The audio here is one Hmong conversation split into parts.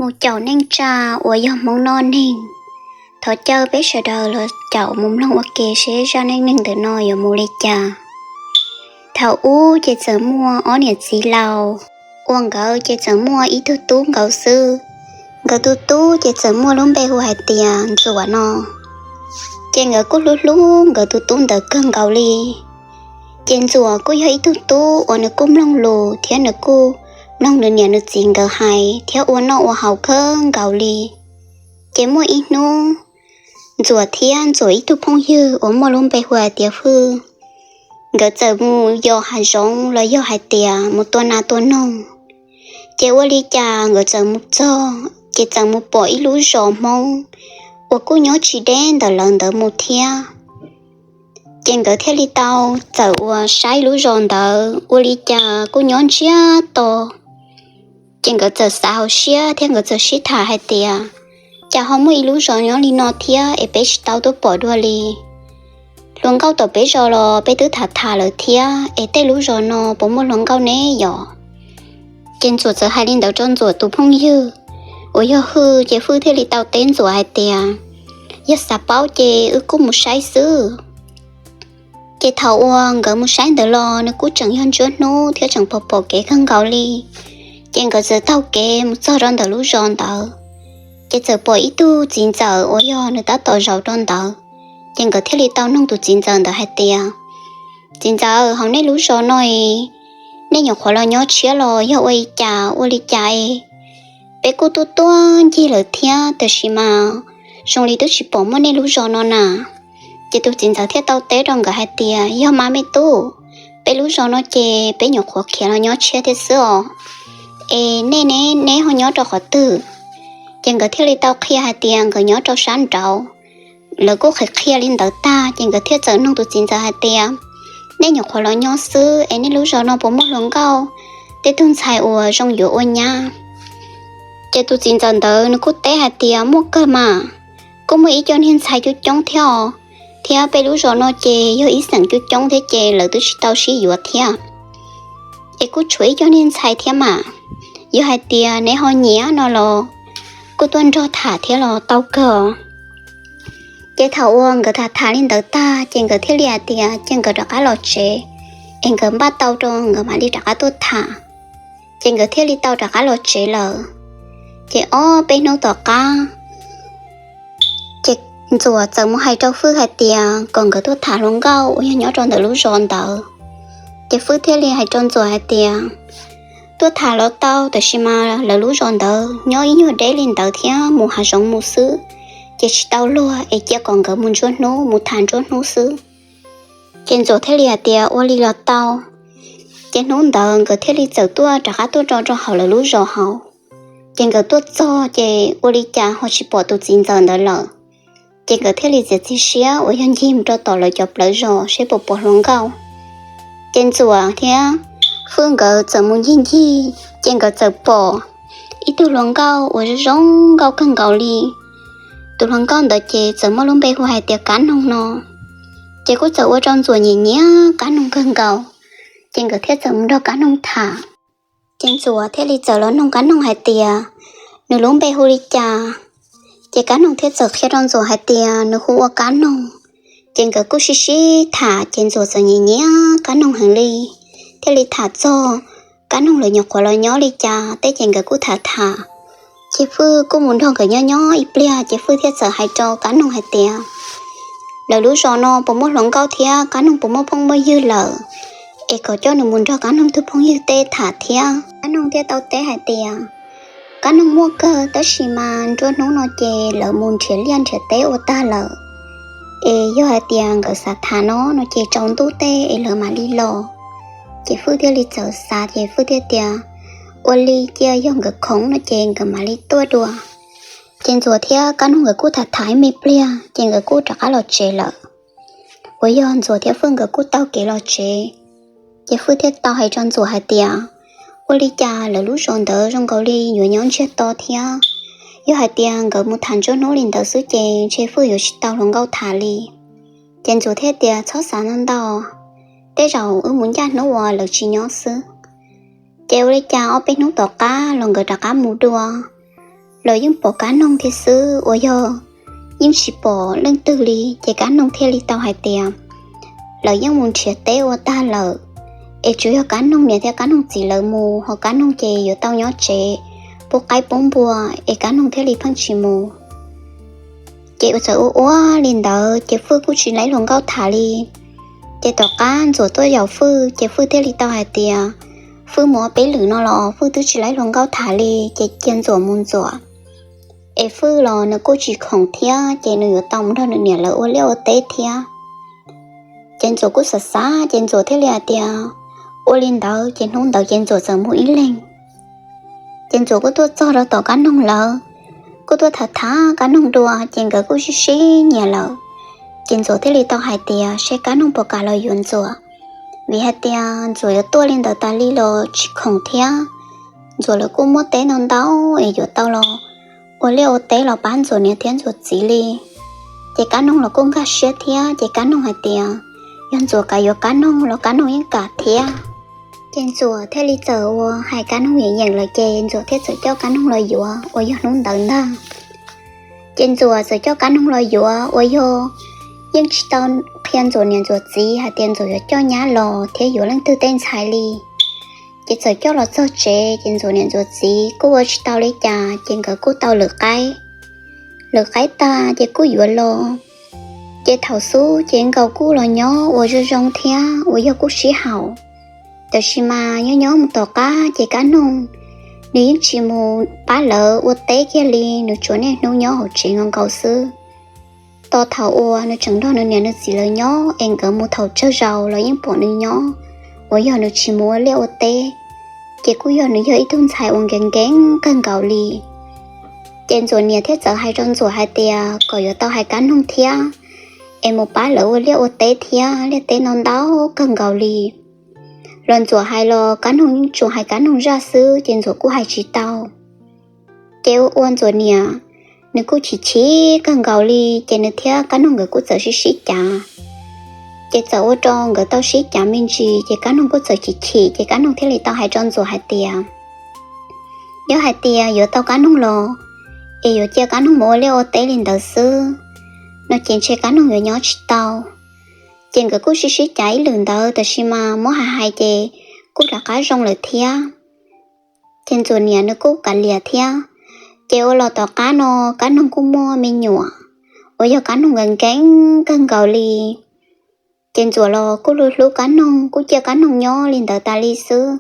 Mus caum neej tsa uas yog Hmoob noj neeg. Thov caw peb sawv daws los caum mus mloog ua ke seb zaj neej neeg ntawm no yuav mus li cas. Thaum ub ces txawm muaj ob niam txiv laus, uas nkawd ces txawm muaj ib tug tub nkaus xwb. Nkawd tus tub ces txawm muaj lub npe hu hais tias Ntxuam no. Ces nkawd kuj hlub hlub nkawd tus tub ntawd kawg nkaus li. Ces Ntxuam kuj yog ib tug tub uas nws kuj mloog lus thiab nws kuj mloog nws niam nws txiv nkawd hais thiab ua noj ua haus kawg nkaus li. Ces muaj ib hnub, Ntxuam thiab Ntxuam ib tug phooj ywg uas muaj lub npe hu hais tias Hwj, nkawd txawm mus yos hav zoov los yog hais tias mus tua nas tua noog. Ces ua li cas nkawd txawm mus txog ces txawm mus pom ib lub zos Hmoob uas kuj nyob tsis deb ntawm lawv ntawd mus thiab. Ces nkawd thiaj li tau txawm ua saib lub zos ntawd ua li cas kuj nyob ntsiag to. Ces nkawd txawm xav hauv siab thiab nkawd txawm sib tham hais tias, cas ho muaj ib lub zos nyob li no thiab es peb tsis tau tuaj pom dua li. Hluas nkauj tom peb zos los peb twb tham tham lawm thiab es tej lub zos no puas muaj hluas nkauj ne yom? Ces Ntxuam txawm hais li ntawd rau Ntxuam tus phooj ywg uas yog Hwj, ces Hwj thiaj li tau teb Ntxuam hais tias, yog xav paub ces wb kuj mus saib xwb. Ces thaum uas nkawd mus saib ntawd los nws kuj tseem yog ntsuab hnub thiab tseem pom pom kev kawg nkaus li. Ces nkawd txawm taug kev mus txog rau ntawm lub zos ntawd, ces txawm pom ib tug txiv ntxawm uas yog nws tab tom zaum rau ntawd. Ces nkawd thiaj li tau nug tus txiv ntxawm ntawd hais tias, txiv ntxawm, hauv nej lub zos no es nej nyuam qhuav los nyob tshiab los yog ua li cas ua li cas es peb kuj tuaj tuaj ncig lawm thiab tab sis mas zoo li twb tsis pom muaj nej lub zos no na. Ces tus txiv ntxawm thiaj tau teb rau nkawd hais tias, yog mas me tub, peb lub zos no ces peb nyuam qhuav khiav los nyob tshiab thiab xwb os. Es nej ne, neb ho nyob rau qhov twg? Ces nkawd thiaj li tau qhia hais tias nkawd nyob rau sab nraud. Lawv kuj qhia qhia li ntawd tag ces nkawd thiaj txawm nug tus txiv ntxawm hais tias, nej nyuam qhuav los nyob xwb es nej lub zos no puas muaj hluas nkauj, tej tug ntxhais uas zoo yuav ua nyab? Ces tus txiv ntxawm ntawd nws kuj teb hais tias, muaj kawg mas, kuj muaj ib co niag ntxhais coob coob thiab os, thiab peb lub zos no ces yog ib xeem coob coob thiab ces lawv twb tsis tau sib yuav thiab. Es kuj tshuav ib co niag ntxhais thiab mas, yog hais tias neb ho nyiam no los kuj tuaj nrog tham thiab los tau kawg. Ces thaum uas nkawd tham tham li ntawd tag ces nkawd thiaj li hais tias cia nkawd rov qab los tsev, es nkawd npaj tau rau nkawd mam li rov qab tuaj tham. Ces nkawd thiaj li tau rov qab los tsev lawm. Ces ob peb hnub tom qab, ces Ntxuam txawm mus hais rau Hwj hais tias kom nkawd tuaj tham hluas nkauj uas yog nyob rau ntawm lub zos ntawd. Ces Hwj thiaj li hais rau Ntxuam hais tias, tuaj tham los tau, tab sis mas lawv lub zos ntawd nyob ib nyuag deb li ntawd thiab mus hav zoov mus xwb, ces tsis tau luag, es cia kom nkawd mus nruab hnub, mus tham nruab hnub xwb. Ces Ntxuam thiaj li hais tias ua li los tau. Ces hnub ntawd nkawd thiaj li txawm tuaj rov qab tuaj rau rau hauv lawv lub zos hauv. Ces nkawd tuaj txog ces ua li cas ho tsis pom tus txiv ntxawm ntawd lawm. Ces nkawd thiaj li txiav txim siab uas yog ncig mus rau tom lawv cov plawv zos seb puas pom hluas nkauj. Ces Ntxuam thiab Hwj nkawd txawm mus ncig ncig, ces nkawd txawm pom ib tug hluas nkauj uas zoo zoo nkauj kawg nkaus li. Tus hluas nkauj ntawd ces txawm muaj lub npe hu hais tias Kab Noog no. Ces kuj txawm ua rau Ntxuam nyiam nyiam Kab Noog kawg nkaus, ces nkawd thiaj txawm mus nrog Kab Noog tham. Ces Ntxuam thiaj li txawm los nug Kab Noog hais tias nws lub npe hu li cas. Ces Kab Noog thiaj txawm qhia rau Ntxuam hais tias nws hu ua Kab Noog. Ces nkawd kuj sib sib tham, ces Ntxuam txawm nyiam nyiam Kab Noog heev li, thiaj li tham txog Kab Noog lawv nyuam qhuav los nyob li cas tej, ces nkawd kuj tham tham. Ces Hwj kuj mus nrog nkawd nyob nyob ib pliag, ces Hwj thiaj txawm hais rau Kab Noog hais tias, lawv lub zos no puas muaj hluas nkauj thiab Kab Noog puas muaj phooj muaj ywg lawm, es kom coj nws mus nrog Kab Noog tus phooj ywg tej tham thiab. Kab Noog thiaj tau teb hais tias, Kab Noog muaj kawg, tab sis mas nruab hnub no ces lawv mus nrhiav liaj nrhiav teb ua tag lawm. Es yog hais tias nkawd xav tham no no ces tsaus ntuj tej es lawv mam li los. Ces Hwj thiaj li txawm xav, ces Hwj thiaj tias, ua li cia yog nkawd khoom no ces nkawd mam li tuaj dua. Ces Ntxuam thiab Kab Noog nkawd kuj tham tham ib me pliag, ces nkawd kuj rov qab los tsev lawm. Uas yog Ntxuam thiab Hwj nkawd kuj taug kev los tsev, ces Hwj thiaj tau hais rau Ntxuam hais tias, ua li cas lawv lub zos ntawd zoo nkaus li yuav nyob ntsiag to thiab. Yog hais tias nkawd mus tham nruab hnub li ntawd xwb ces ntshe Hwj yuav tsis tau hluas nkauj tham li. Ces Ntxuam thiaj tias, txhob xav ntau ntau, tej zaum wb mus ncaj hnub uas lawv tsis nyob xwb. Ces ua li cas ob peb hnub tom qab los nkawd rov qab mus dua. Lawv yeej pom Kab Noog thiab xwb uas yog yeej tsis pom leej twg li. Ces Kab Noog thiaj li tau hais tias lawv yeej mus nrhiav teb ua tag lawm, es tsuas yog Kab Noog niam thiab Kab Noog txiv lawv mus, ho Kab Noog ces yuav tau nyob tsev pub qaib pub npua, es Kab Noog thiaj li pheej tsis mus. Ces ua txawm ua ua li ntawd ces Fwj kuj tsis laib hluas nkauj tham li. Ces tom qab Ntxuam tuaj yaum Fwj ces Fwj thiaj li tau hais tias Fwj mus ua peb lwm no los Fwj twb tsis laib hluas nkauj tham li, ces cia Ntxuam mus Ntxuam. Es Fwj los nws kuj tsis khoom thiab, ces nws yuav tau mus nrog nws niam lawv ua liaj ua teb thiab. Ces Ntxuam kuj xav xav, ces Ntxuam thiaj li hais tias ua li ntawd. Ces hnub ntawd ces Ntxuam txawm mus ib leeg. Ces Ntxuam kuj tuaj txog rau tom Kab Noog lawv, kuj tuaj tham tham Kab Noog dua, ces nkawd kuj sib sib nyiam lawm. Ces Ntxuam thiaj li tau hais tias seb Kab Noog puas kam los yuav Ntxuam, vim hais tias Ntxuam yuav tuaj li ntawd tas li los tsis khoom thiab. Ntxuam lawv kuj muaj teb ntau ntau es yuav tau los ua liaj ua teb los pab Ntxuam niam thiab Ntxuam txiv li. Ces Kab Noog los kuj nkag siab thiab, ces Kab Noog hais tias yog Ntxuam kam yuav Kab Noog los Kab Noog yeej kam thiab. Ces Ntxuam thiaj li txawm ua hais Kab Noog yeem yeem lawm, ces Ntxuam thiaj txawm coj Kab Noog los yuav uas yog hnub ntawd ntag. Ces Ntxuam txawm coj Kab Noog los yuav uas yog yeej tsis tau qhia Ntxuam niam Ntxuam txiv hais tias Ntxuam yuav coj nyab los thiab yuav leej twg tej ntxhais li. Ces txawm coj los txog tsev ces Ntxuam niam Ntxuam txiv kuj ua tsis tau li cas, ces nkawd kuj tau lwm qaib. Lwm qaib tag ces kuj yuav los. Ces thaum xub ces nkaus kuj los nyob uas zoo zoo thiab uas yog kuj sib haum. Tab sis mas nyob nyob mus tom qab ces Kab Noog nws yeej tsis mus pab lawv ua teb kiag li, nws tsuas niaj hnub nyob hauv tsev nkaus nkaus xwb. Tos thaum uas nws tseem nrog nws niam nws txiv lawv nyob es nkawd mus thaum tsawg zaus los yeej pom nws nyob, uas yog nws tsis mus ua liaj ua teb. Ces kuj yog nws yog ib tug ntxhais uas nkees nkees kawg nkaus li. Ces Ntxuam niam thiaj txawm hais rau Ntxuam hais tias kom yuav tau hais Kab Noog thiab, es mus pab lawv ua liaj ua teb thiab, liaj teb ntau ntau kawg nkaus li. Los Ntxuam hais los Kab Noog yeej tsuas hais Kab Noog zaj xwb, ces Ntxuam kuj hais tsis tau. Ces ua ua Ntxuam niam nws kuj chim chim kawg nkaus li, ces nws thiab Kab Noog nkawd kuj txawm sib sib cav. Ces txawm ua rau nkawd tau sib cav me ntsis, ces Kab Noog kuj txawm chim chim, ces Kab Noog thiaj li tau hais rau Ntxuam hais tias yog hais tias yuav tau Kab Noog los, es yuav cia Kab Noog mus ua liaj ua teb li ntawd xwb no ces ntshe Kab Noog yuav nyob tsis tau. Ces nkawd kuj sib sib cav ib lwm ntawd, tab sis mas muab hais hais ces kuj rov qab zoo lawm thiab. Ces Ntxuam niam nws kuj kav liam thiab. Ces ua los tom qab no Kab Noog kuj muaj me nyuam, uas yog Kab Noog nkees nkees kawg nkaus li. Ces Ntxuam los kuj hlub hlub Kab Noog, kuj cia Kab Noog nyob li ntawd tas li xwb.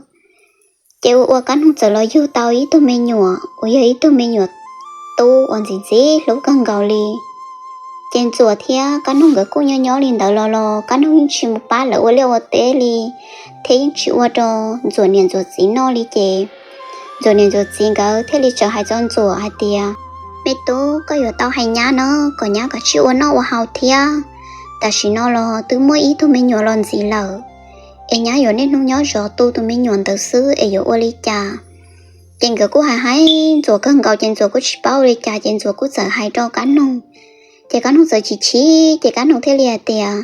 Ces ua ua Kab Noog txawm los yug tau ib tug me nyuam uas yog ib tug me nyuam tub uas ntxim ntxim hlub kawg nkaus li. Ces Ntxuam thiab Kab Noog nkawd kuj nyob nyob li ntawd los los Kab Noog yeej tsis mus pab lawv ua liaj ua teb li, thiab yeej tsis ua rau Ntxuam niam Ntxuam txiv noj li. Ces Ntxuam niam Ntxuam txiv nkawd thiaj li txawm hais rau Ntxuam hais tias, me tub, koj yuav tau hais nyab no kom nyab kav tsij ua noj ua haus thiab, tam sim no los twb muaj ib tug me nyuam los ntxiv lawm, es nyab yuav niaj hnub nyob zov tu tus me nyuam ntawd xwb es yuav ua li cas? Ces nkawd kuj hais hais Ntxuam kawg nkaus ces Ntxuam kuj tsis paub ua li cas ces Ntxuam kuj txawm hais rau Kab Noog. Ces Kab Noog txawm chim chim ces Kab Noog thiaj li hais tias,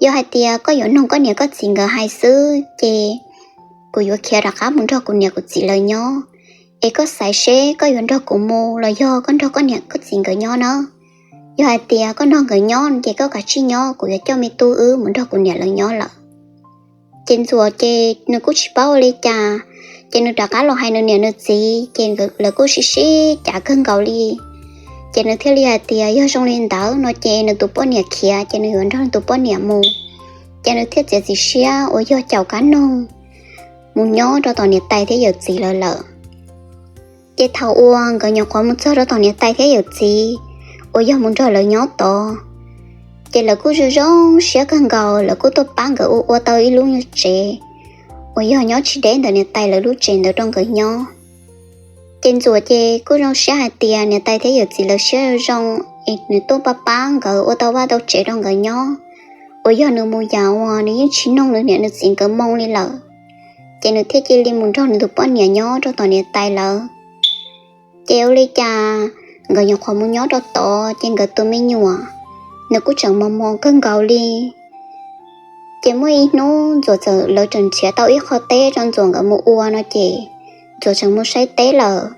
yog hais tias koj yuav mloog koj niam koj txiv nkawd hais xwb ces kuv yuav khiav rov qab mus nrog kuv niam kuv txiv lawv nyob. Es koj xaiv seb koj yuav nrog kuv mus los yog koj nrog koj niam koj txiv nkawd nyob na. Yog hais tias koj nrog nkawd nyob ces koj kav tsij nyob, kuv yuav coj me tub wb mus nrog kuv niam lawv nyob lawm. Ces Ntxuam ces nws kuj tsis paub ua li cas, ces nws rov qab los hais nws niam nws txiv ces lawv kuj sib sib cav kawg nkaus li. Ces nws thiaj li hais tias yog zoo li ntawd no ces nws tus poj niam khiav ces nws yuav nrog nws tus poj niam mus. Ces nws thiaj txiav txim siab uas yog caum Kab Noog mus nyob rau tom niam tais thiab yawm txiv lawv lawm. Ces thaum uas nkawd nyuam qhuav mus txog rau tom niam tais thiab yawm txiv uas yog mus nrog lawv nyob tod, ces lawv kuj zoo zoo siab kawg nkaus, lawv kuj tuaj pab nkawd ua ua tau ib lub nyuag tsev uas yog nyob tsis deb ntawm niam tais lawv lub tsev ntawd rau nkawd nyob. Ces Ntxuam ces kuj zoo siab hais tias niam tais thiab yawm txiv lawv siab zoo zoo es nws tuaj pab pab nkawd ua tau vaj tau tsev rau nkawd nyob, uas yog nws mus yam uas nws yeej tsis noog nws niam nws txiv nkawd moo li lawm. Ces nws thiaj cia li mus nrog nws tus poj niam nyob rau tom niam tais lawv. Ces ua li cas nkawd nyuam qhuav mus nyob rau tod ces nkawd tus me nyuam nws kuj tseem mos mos kawg nkaus li. Ces muaj ib hnub Ntxuam txawm, lawv tseem nrhiav tau ib qho teb rau Ntxuam nkawd mus ua no ces Ntxuam tseem mus saib teb lawm.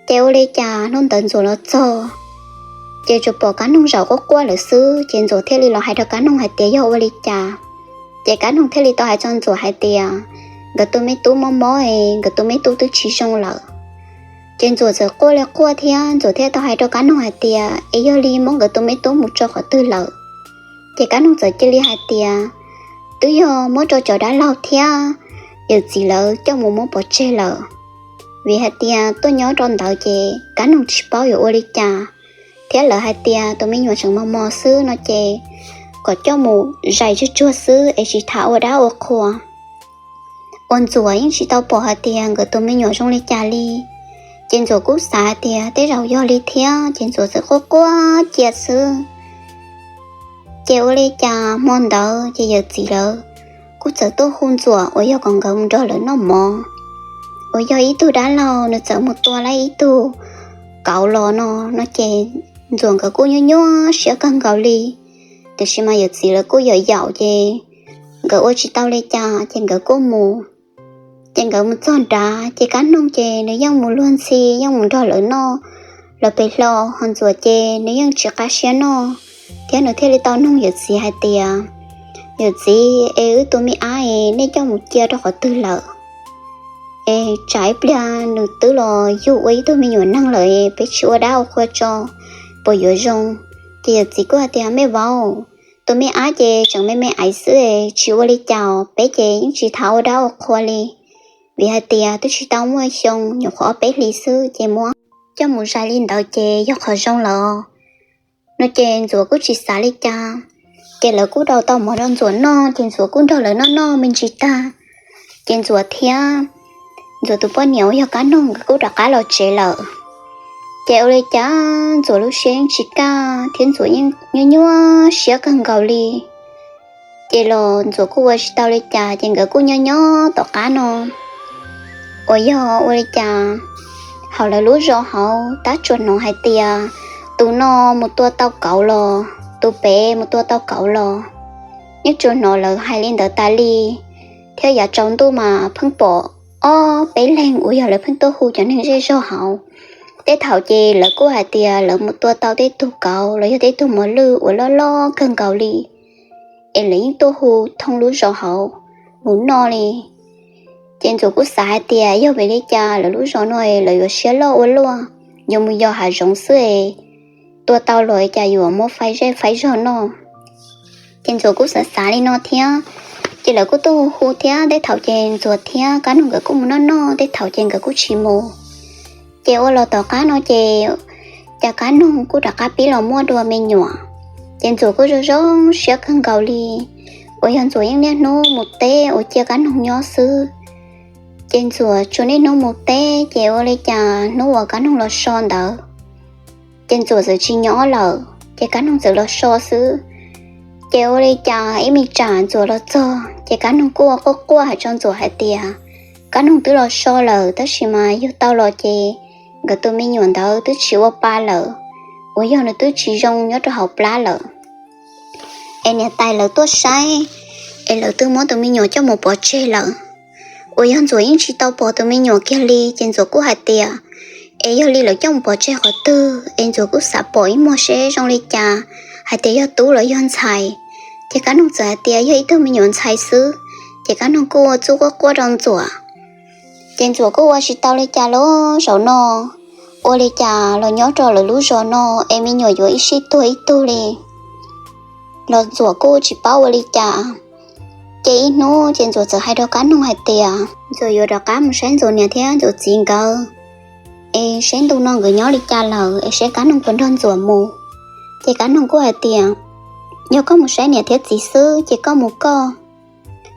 Ces ua li cas hnub ntawd Ntxuam los txog, ces tsuas pom Kab Noog zaum quaj quaj lawm xwb. Ces Ntxuam thiaj li los hais rau Kab Noog hais tias yog ua li cas. Ces Kab Noog thiaj li tau hais rau Ntxuam hais tias nkawd tus me tub mob mob es nkawd tus me tub twb tsis zoo lawm. Ces Ntxuam txawm quaj li quaj thiab Ntxuam thiaj tau hais rau Kab Noog hais tias es yog li muab nkawd tus me tub mus tso qhov twg lawm. Ces Kab Noog txawm cia li hais tias twb yog muab rau cov dab laug thiab yawm txiv lawv coj mus muab pov tseg lawm, vim hais tias tuaj nyob rau ntawd ces Kab Noog tsis paub yuav ua li cas, thiab lawv hais tias tus me nyuam tseem mos mos xwb no ces kom coj mus zais tsuag tsuag xwb es tsis tham ua dab ua qhua. Uas Ntxuam yeej tsis tau pom hais tias nkawd tus me nyuam zoo li cas li. Ces Ntxuam kuj xav hais tias tej zaum yog li thiab ces Ntxuam txawm quaj quaj cia xwb. Ces ua li cas hmo ntawd ces yawm txiv lawv kuj txawm tuaj hu Ntxuam uas yog kom nkawd mus nrog lawv noj mov, uas yog ib tug dab laug nws txawm mus tua lawm ib tug kauv los no, no ces Ntxuam nkawd kuj nyuaj nyuaj siab kawg nkaus li. Tiam sis mas yawm txiv lawv kuj yaum yaum ces nkawd ua tsis tau li cas ces nkawd kuj mus. Ces nkawd mus txog nrad ces Kab Noog ces nws yeej mus luag ntxhi yeej mus nrog lawv noj lawv pem hlo, ho Ntxuam ces nws yeej tsis qab siab noj, thiab nws thiaj li tau nug yawm txiv hais tias yawm txiv es wb tus me ab es nej coj mus cia rau qhov twg lawm? Es tsam ib pliag nws twb los yug ua ib tug me nyuam neeg lawm es peb tsis ua dab ua qhua tso puas yuav zoo? Ces yawm txiv kuj hais tias me vauv, tus me ab ces tseem me me aiv xwb es tsis ua li cas, peb ces yeej tsis tham ua dab ua qhua li, vim hais tias twb tsis tau muaj xyoo, nyuam qhuav ob peb hlis xwb ces muab coj mus zais li ntawd ces yog qhov zoo lawm. No ces Ntxuam kuj tsis xav li cas, ces lawv kuj rau tau mov rau Ntxuam noj ces Ntxuam kuj nrog lawv noj noj me ntsis tag, ces Ntxuam thiab Ntxuam tus poj niam uas yog Kab Noog nkawd kuj rov qab los tsev lawm. Ces ua li cas Ntxuam lub siab yeej tsis kaj thiab Ntxuam yeej nyuaj nyuaj siab kawg nkaus li. Ces los Ntxuam kuj ua tsis tau li cas ces nkawd kuj nyob nyob tom qab no uas yog ua li cas hauv lawv lub zos hauv tab tsuas hnov hais tias tus no mus tua tau kauv los, tus pem mus tua tau kauv los. Yeej tsuas hnov lawv hais li ntawd tas li, thiab yav tsaus ntuj mas pheej pom ob peb leeg uas yog lawv pheej tuaj hu cov neeg zej zog hauv. Tej thaum ces lawv kuj hais tias lawv mus tua tau tej tug kauv los yog tej tug mos lwj uas loj loj kawg nkaus li, es lawv yeej tuaj hu thoob lub zos hauv mus noj li. Ces Ntxuam kuj xav hais tias yog vim li cas lawv lub zos no lawv yuav siab loj ua luaj, yuav mus yos hav zoov xwb es tua tau los cas yuav muab faib zej faib zog noj. Ces Ntxuam kuj xav xav li no thiab, ces lawv kuj tuaj hu hu thiab tej thaum ces Ntxuam thiab Kab Noog nkawd kuj mus noj noj, tej thaum ces nkawd kuj tsis mus. Ces ua los tom qab no ces cas Kab Noog kuj rov qab pib los muaj dua me nyuam. Ces Ntxuam kuj zoo zoo siab kawg nkaus li, uas yog Ntxuam yeej niaj hnub mus teb uas cia Kab Noog nyob xwb. Ces Ntxuam tsuas niaj hnub mus teb ces ua li cas hnub uas Kab Noog los so ntawd ces Ntxuam txawm tsis nyob lawm ces Kab Noog txawm los so xwb. Ces ua li cas ib me tsam Ntxuam los txog ces Kab Noog kuj ua quaj quaj hais rau Ntxuam hais tias Kab Noog twb los so lawm tab sis mas yug tau los ces nkawd tus me nyuam ntawd twb tsis ua pa lawm, uas yog nws twb tsis zoo nyob rau hauv plab lawm. Es niam tais lawv tuaj saib es lawv twb muab tus me nyuam coj mus pov tseg lawm. Uas yog Ntxuam yeej tsis tau pom tus me nyuam kiag li ces Ntxuam kuj hais tias es yog li lawv coj mus pov tseg qhov twg es Ntxuam kuj xav pom ib muag seb zoo li cas, hais tias yog tub los yog ntxhais. Ces Kab Noog txawm hais tias yog ib tug me nyuam ntxhais xwb. Ces Kab Noog kuj ua txuj quaj quaj rau Ntxuam. Ces Ntxuam kuj ua tsis tau li cas lawm zaum no, ua li cas los nyob rau lawv lub zos no es me nyuam yuav ib sij tuag ib tug li los Ntxuam kuj tsis paub ua li cas. Ces ib hnub ces Ntxuam txawm hais rau Kab Noog hais tias Ntxuam yuav rov qab mus saib Ntxuam niam thiab Ntxuam txiv nkawd, es saib ntu no nkawd nyob li cas lawm es saib Kab Noog puas nrog Ntxuam mus. Ces Kab Noog kuj hais tias yog koj mus saib niam thiab txiv xwb ces koj mus koj,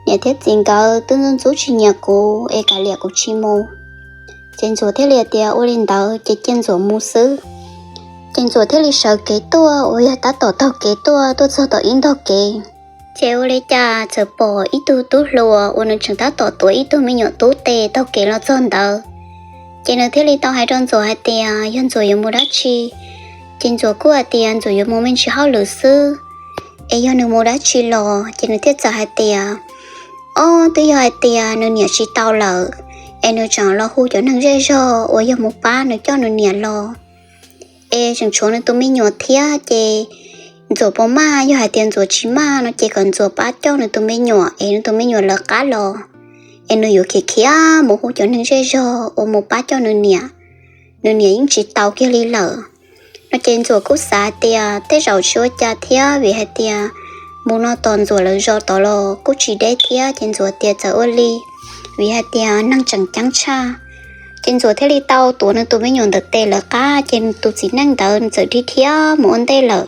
niam thiab txiv nkawd twb ntxub ntxub tsis nyiam kuv es kav liam kuv tsis mus. Ces Ntxuam thiaj li hais tias ua li ntawd ces cia Ntxuam mus xwb. Ces Ntxuam thiaj li sawv kev tuaj uas yog tab tom taug kev tuaj, tuaj txog tom ib ntog kev. Ces ua li cas txawm pom ib tug tub hluas uas nws tseem tab tom tuav ib tug me nyuam tub tes taug kev los txog ntawd. Ces nws thiaj li tau hais rau Ntxuam hais tias yog Ntxuam yuav mus dab tsi. Ces Ntxuam kuj hais tias Ntxuam yuav mus me ntsis hauj lwm xwb, es yog nws mus dab tsi los. Ces nws thiaj txawm hais tias, ob, twb yog hais tias nws niam tsis tau lawm, es nws tseem los hu cov neeg zej zog uas yog mus pab nws coj nws niam los, es tseem tshuav nws tus me nyuam thiab. Ces Ntxuam puas maj? Yog hais tias Ntxuam tsis maj no ces kom Ntxuam pab coj nws tus me nyuam es nws tus me nyuam lawv qab los, es nws yuav khiav khiav mus hu cov neeg zej zog uas mus pab coj nws niam, nws niam yeej tsis tau kiag li lawm. No ces Ntxuam kuj xav tias tej zaum tsis ua cas thiab, vim hais tias mus no tos Ntxuam lawv zos tod los kuj tsis deb thiab. Ces Ntxuam tias txawm ua li, vim hais tias neeg tseem ceeb tshaj. Ces Ntxuam thiaj li tau tuav nws tus me nyuam ntawm tes lawv qab, ces tus txiv neej ntawd nws txawm dhia dhia mus ua ntej lawm.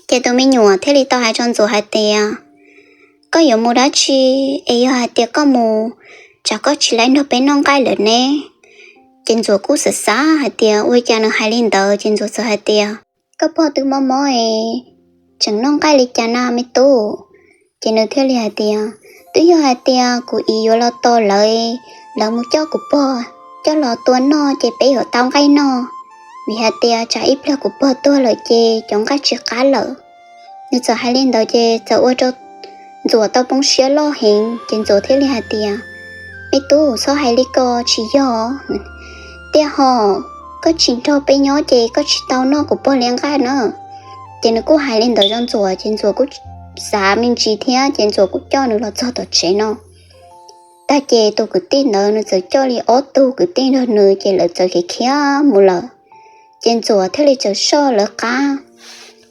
Ces tus me nyuam thiaj li tau hais rau Ntxuam hais tias, koj yuav mus dab tsi? Es yog hais tias koj mus, tsam koj tsis laib nrog peb noj nqaij lawm ne. Ces Ntxuam kuj xav xav hais tias ua li cas nws hais li ntawd, ces Ntxuam txawm hais tias, koj pog twb mob mob es tseem noj nqaij li cas na me tub? Ces nws thiaj li hais tias, twb yog hais tias kuv ib yuav los tos lawv, lawv mus coj kuv pog coj los tua noj ces peb yuav tau nqaij noj, vim hais tias tsam ib pliag kuv pog tuag lawm ces cov nqaij tsis qab lawm. Nws txawm hais li ntawd ces txawm ua rau Ntxuam tau poob siab loj heev, ces Ntxuam thiaj li hais tias, me tub, txhob hais li ko, tsis yog tiag hos, koj tsis nrog peb nyob ces koj tsis tau noj kuv pog li nqaij na. Ces nws kuj hais li ntawd rau Ntxuam, ces Ntxuam kuj xav me ntsis thiab, ces Ntxuam kuj coj nws los txog tom tsev no. Tag ces tus kwv tij ntawd nws txawm coj li ob tug kwv tij nrog nws, ces lawv txawm khiav khiav mus lawm. Ces Ntxuam thiaj li txawm soj lawv qab,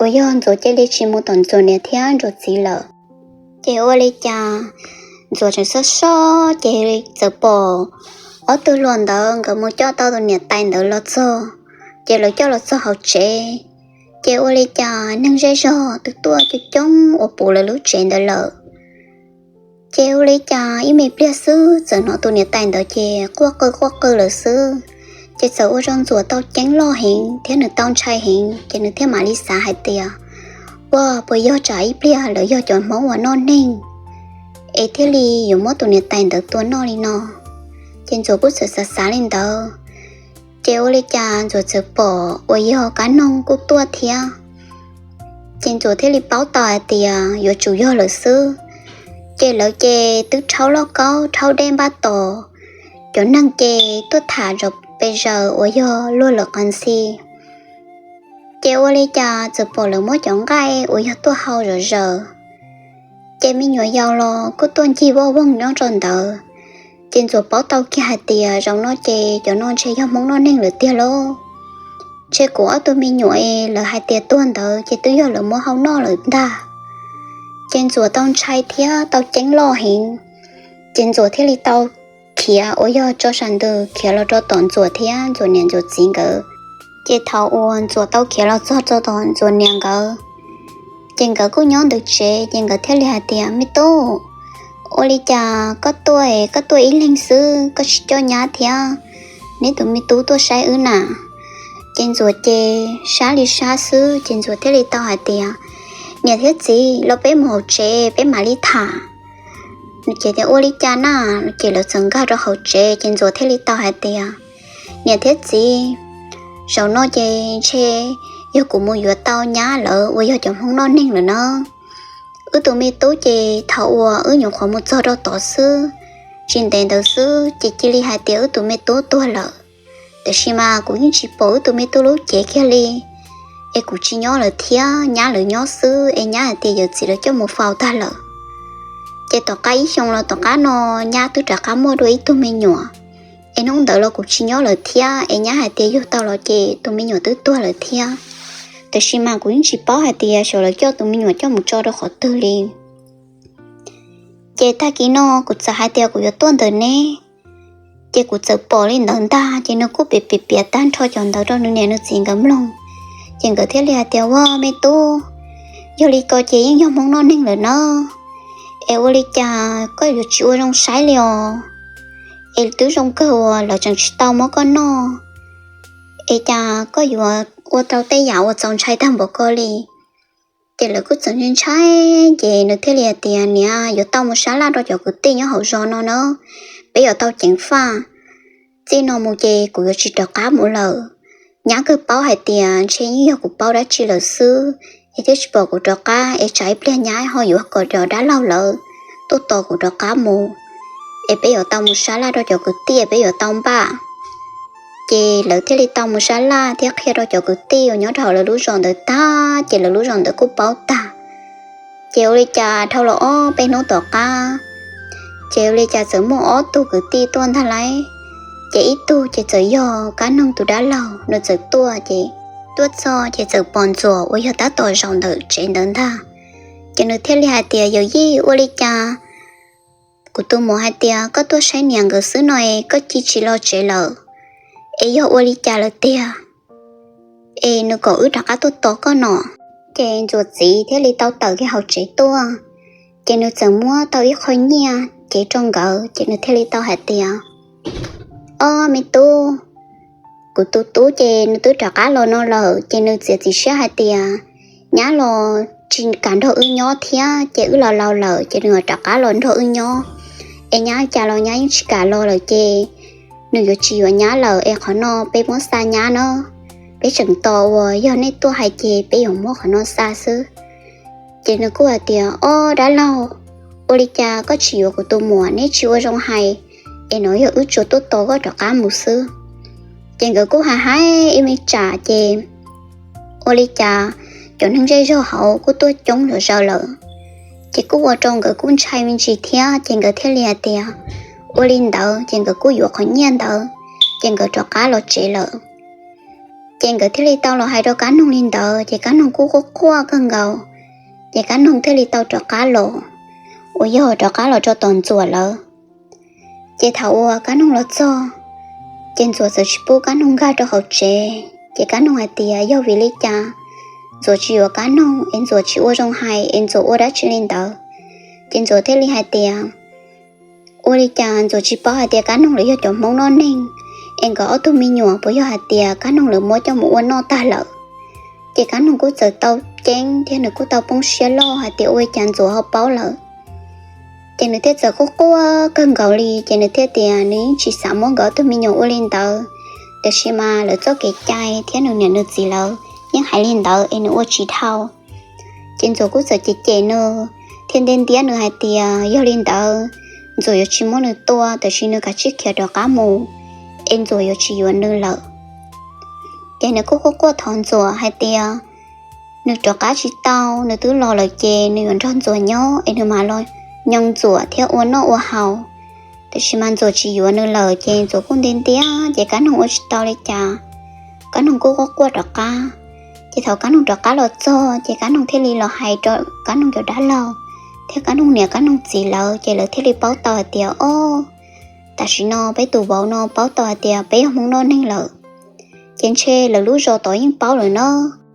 uas yog Ntxuam cia li tsis mus tom Ntxuam niam thiab Ntxuam txiv lawm. Ces ua li cas Ntxuam tseem soj soj ces txawm pom ob tug hluas ntawd nkawd mus coj tau tus niam tais ntawd los txog, ces lawv coj los txog hauv tsev. Ces ua li cas neeg zej zog twb tuaj coob coob ua puv lawv lub tsev ntawd lawm. Ces ua li cas ib me pliag xwb txawm hnov tus niam tais ntawd ces quaj qw quaj qw lawm xwb. Ces txawm ua rau Ntxuam tau ceeb loj heev thiab nws tau ntshai heev, ces nws thiaj mam li xav hais tias, ua puas yog tsam ib pliag lawv yog cov Hmoob uas noj neeg es thiaj li yuav muab tus niam tais ntawd tua noj li no. Ces Ntxuam kuj txawm xav xav li ntawd. Ces ua li cas Ntxuam txawm pom uas yog kab noog kuj tuaj thiab. Ces Ntxuam thiaj li paub tau hais tias yuav tsum yog lawm xwb. Ces lawv ces twb rhaub lauj kaub rhaub dej npaj tos, cov neeg ces tuaj tham zom pes zaws uas yog luag lawm qas ntxhi. Ces ua li cas txawm pom lawv muab cov nqaij uas yog tuaj hau zom zaws, ces me nyuam yaus los kuj tuaj ncig voj voog nyob rau ntawd. Ces Ntxuam paub tau kiag hais tias zaum no ces cov no ntshe yog Hmoob noj neeg lawm tiag lauj. Ntshe kuv ob tug me nyuam es lawv hais tias tuag ntawd ces twb yog lawv muab hau noj lawm ntag. Ces Ntxuam tau ntshai thiab tau ceeb loj heev. Ces Ntxuam thiaj li tau khiav uas yog tso sam ntws khiav los rau tom Ntxuam thiab Ntxuam niam Ntxuam txiv nkawd. Ces thaum uas Ntxuam tau khiav los txog rau tom Ntxuam niam nkawd, ces nkawd kuj nyob ntawm tsev, ces nkawd thiaj li hais tias, me tub, ua li cas koj tuaj es koj tuaj ib leeg xwb, koj tsis coj nyab thiab neb tus me tub tuaj saib wb na? Ces Ntxuam ces sab li sab xwb, ces Ntxuam thiaj li tau hais tias, niam thiab txiv, los peb mus hauv tsev peb mam li tham. Ces tias, ua li cas na? Ces lawv txawm nkag rau hauv tsev, ces Ntxuam thiaj li tau hais tias, niam thiab txiv, zaum no ces ntshe yog kuv mus yuav tau nyab lawv uas yog cov Hmoob noj neeg lawm na. Wb tus me tub ces thaum uas wb nyuam qhuav mus txog rau tod xwb, tsis ntev ntawd xwb ces cia li hais tias wb tus me tub tuag lawm. Tiam sis mas kuv yeej tsis pom wb tus me tub lub cev kiag li, es kuv tsis nyob lawm thiab, nyab lawv nyob xwb, es nyab hais tias yawm txiv lawv coj mus faus tag lawm. Ces tom qab ib xyoo los tom qab no, nyab twb rov qab muaj dua ib tug me nyuam, es hnub ntawd los kuv tsis nyob lawm thiab, es nyab hais tias yug tau los ces tus me nyuam twb tuag lawm thiab. Tiam sis mas kuv yeej tsis paub hais tias xyov lawv coj tus me nyuam coj mus tso rau qhov twg li. Ces tag kis no kuv txawm hais tias kuv yuav tuaj ntawm neb, ces kuv txawm pom li ntawd ntag, ces nws kuj piav piav piav tag nrho cov ntawd rau nws niam nws txiv nkawd mloog. Ces nkawd thiaj li hais tias, ua me tub, yog li ko ces yeej yog Hmoob noj neeg lawm na. Es ua li cas koj yuav tsis ua zoo saib li os? Es twb zoo kawg uas lawv tseem tsis tau muab koj noj, es cas koj yuav ua tau tej yam uas txaus ntshai tag npaum ko li? Ces lawv kuj txawm ntshai ntshai, ces nws thiaj li hais tias, niam, yuav tau mus sab laj rau cov kwv tij nyob hauv zos no na, peb yuav tau ceev faj. Txij no mus ces kuv yuav tsis rov qab mus lawm. Nyab kawg paub hais tias ntshe yeej yog kuv paub dab tsi lawm xwb, es thiaj tsis pom kuv rov qab, es tsam ib pliag nyab ho yuav kom cov dab laug lawv tuaj tos kuv rov qab mus. es peb yuav tau mus sab laj rau cov kwv tij, peb yuav tau npaj. Ces lawv thiaj li tau mus sab laj thiab qhia rau cov kwv tij uas nyob rau hauv lawv lub zos ntawd tag, ces lawv lub zos ntawd kuj paub tag. Ces ua li cas dhau los ob peb hnub tom qab, ces ua li cas txawm muaj ob tug kwv tij tuaj ntag lauj. Ces ib tug ces txawm yog Kab Noog tus dab laug, nws txawm tuaj ces tuaj txog ces txawm pom Ntxuam uas yog tab tom zaum ntawm tsev ntawd ntag. Ces nws thiaj li hais tias, Yawm yij, ua li cas kuv tus muam hais tias koj tuaj saib niam nkawd xwb no es koj cia tsis los tsev lawm, es yog ua li cas lawm tiag, es nws kom wb rov qab tuaj tos koj no? Ces Ntxuam txiv thiaj li tau tawm kiag hauv tsev tuaj, ces nws txawm muab tau ib qho nyiaj cev rau nkawd, ces nws thiaj li tau hais tias, Ob me tub, kuv tus tub ces nws twb rov qab los no lawm, ces nws txiav txim siab hais tias nyab los tsis kam nrog wb nyob thiab, ces wb los laus lawm ces nws yuav rov qab los nrog wb nyob. Es nyab cas los nyab yeej tsis kam los lawm ces nws yuav tsis yuav nyab lawm, es qhov no peb muab xa nyab na. Peb tseem tos uas yog nej tuaj hais ces peb yuav muab qhov no xa xwb. Ces nws kuj hais tias, Ob dab laug, ua li cas koj tsis yuav kuv tus muam, neb tsis ua zoo hais, es no yog wb tsuas tuaj tos koj rov qab mus xwb. Ces nkawd kuj hais hais ib me tsam ces ua li cas cov neeg zej zog hauv kuj tuaj coob zom zaws lawm. Ces kuj ua rau nkawd kuj ntshai me ntsis thiab, ces nkawd thiaj li hais tias, Ua li ntawd ces nkawd kuj yuav qhov nyiaj ntawd, ces nkawd rov qab los tsev lawm. Ces nkawd thiaj li tau los hais rau Kab Noog li ntawd, ces Kab Noog kuj quaj quaj kawg nkaus. Ces Kab Noog thiaj li tau rov qab los, uas yog rov qab los rau tom Ntxuam lawv. Ces thaum uas Kab Noog los txog, ces Ntxuam txawm tsis pub Kab Noog nkag rau hauv tsev. Ces Kab Noog hais tias yog vim li cas Ntxuam tsis yuav Kab Noog, es Ntxuam tsis ua zoo hais, es Ntxuam ua dab tsi li ntawd. Ces Ntxuam thiaj li hais tias, Ua li cas Ntxuam tsis paub hais tias Kab Noog lawv yog cov Hmoob noj neeg, es nkawd ob tug me nyuam puas yog hais tias Kab Noog lawv muab coj mus ua noj tag lawm? Ces Kab Noog kuj txawm tau ceeb thiab nws kuj tau poob siab loj hais tias ua li cas Ntxuam ho paub lawm. Ces nws thiaj txawm quaj quaj kawg nkaus li, ces nws thiaj tias nws yeej tsis xav muab nkawd ob tug me nyuam ua li ntawd, tiam sis mas lawv txoj kev cai thiab nws niam nws txiv lawv yeej hais li ntawd es nws ua tsis dhau. Ces Ntxuam kuj txawm cem cem nws thiab ntiab ntiab nws hais tias yog li ntawd Ntxuam yuav tsis muab nws tua, tiam sis nws kav tsij khiav rov qab mus, es Ntxuam yuav tsis yuav nws lawm. Ces nws kuj quaj quaj thov Ntxuam hais tias nws rov qab tsis tau, nws twb los lawm ces nws yuav nrog Ntxuam nyob es nws mam los nyob Ntxuam thiab ua noj ua haus. Tiam sis mas Ntxuam tsis yuav nws lawm, ces Ntxuam kuj ntiab ntiab, ces Kab Noog ua tsis tau li cas, Kab Noog kuj quaj quaj rov qab. Ces thaum Kab Noog rov qab los txog, ces Kab Noog thiaj li los hais rau Kab Noog cov dab laug thiab Kab Noog niam Kab Noog txiv lawv, ces lawv thiaj li paub tau hais tias, O, tam sim no peb tus vauv no paub tau hais tias peb yog Hmoob noj neeg lawm, ces ntshe lawv lub zos tod yeej paub lawm no.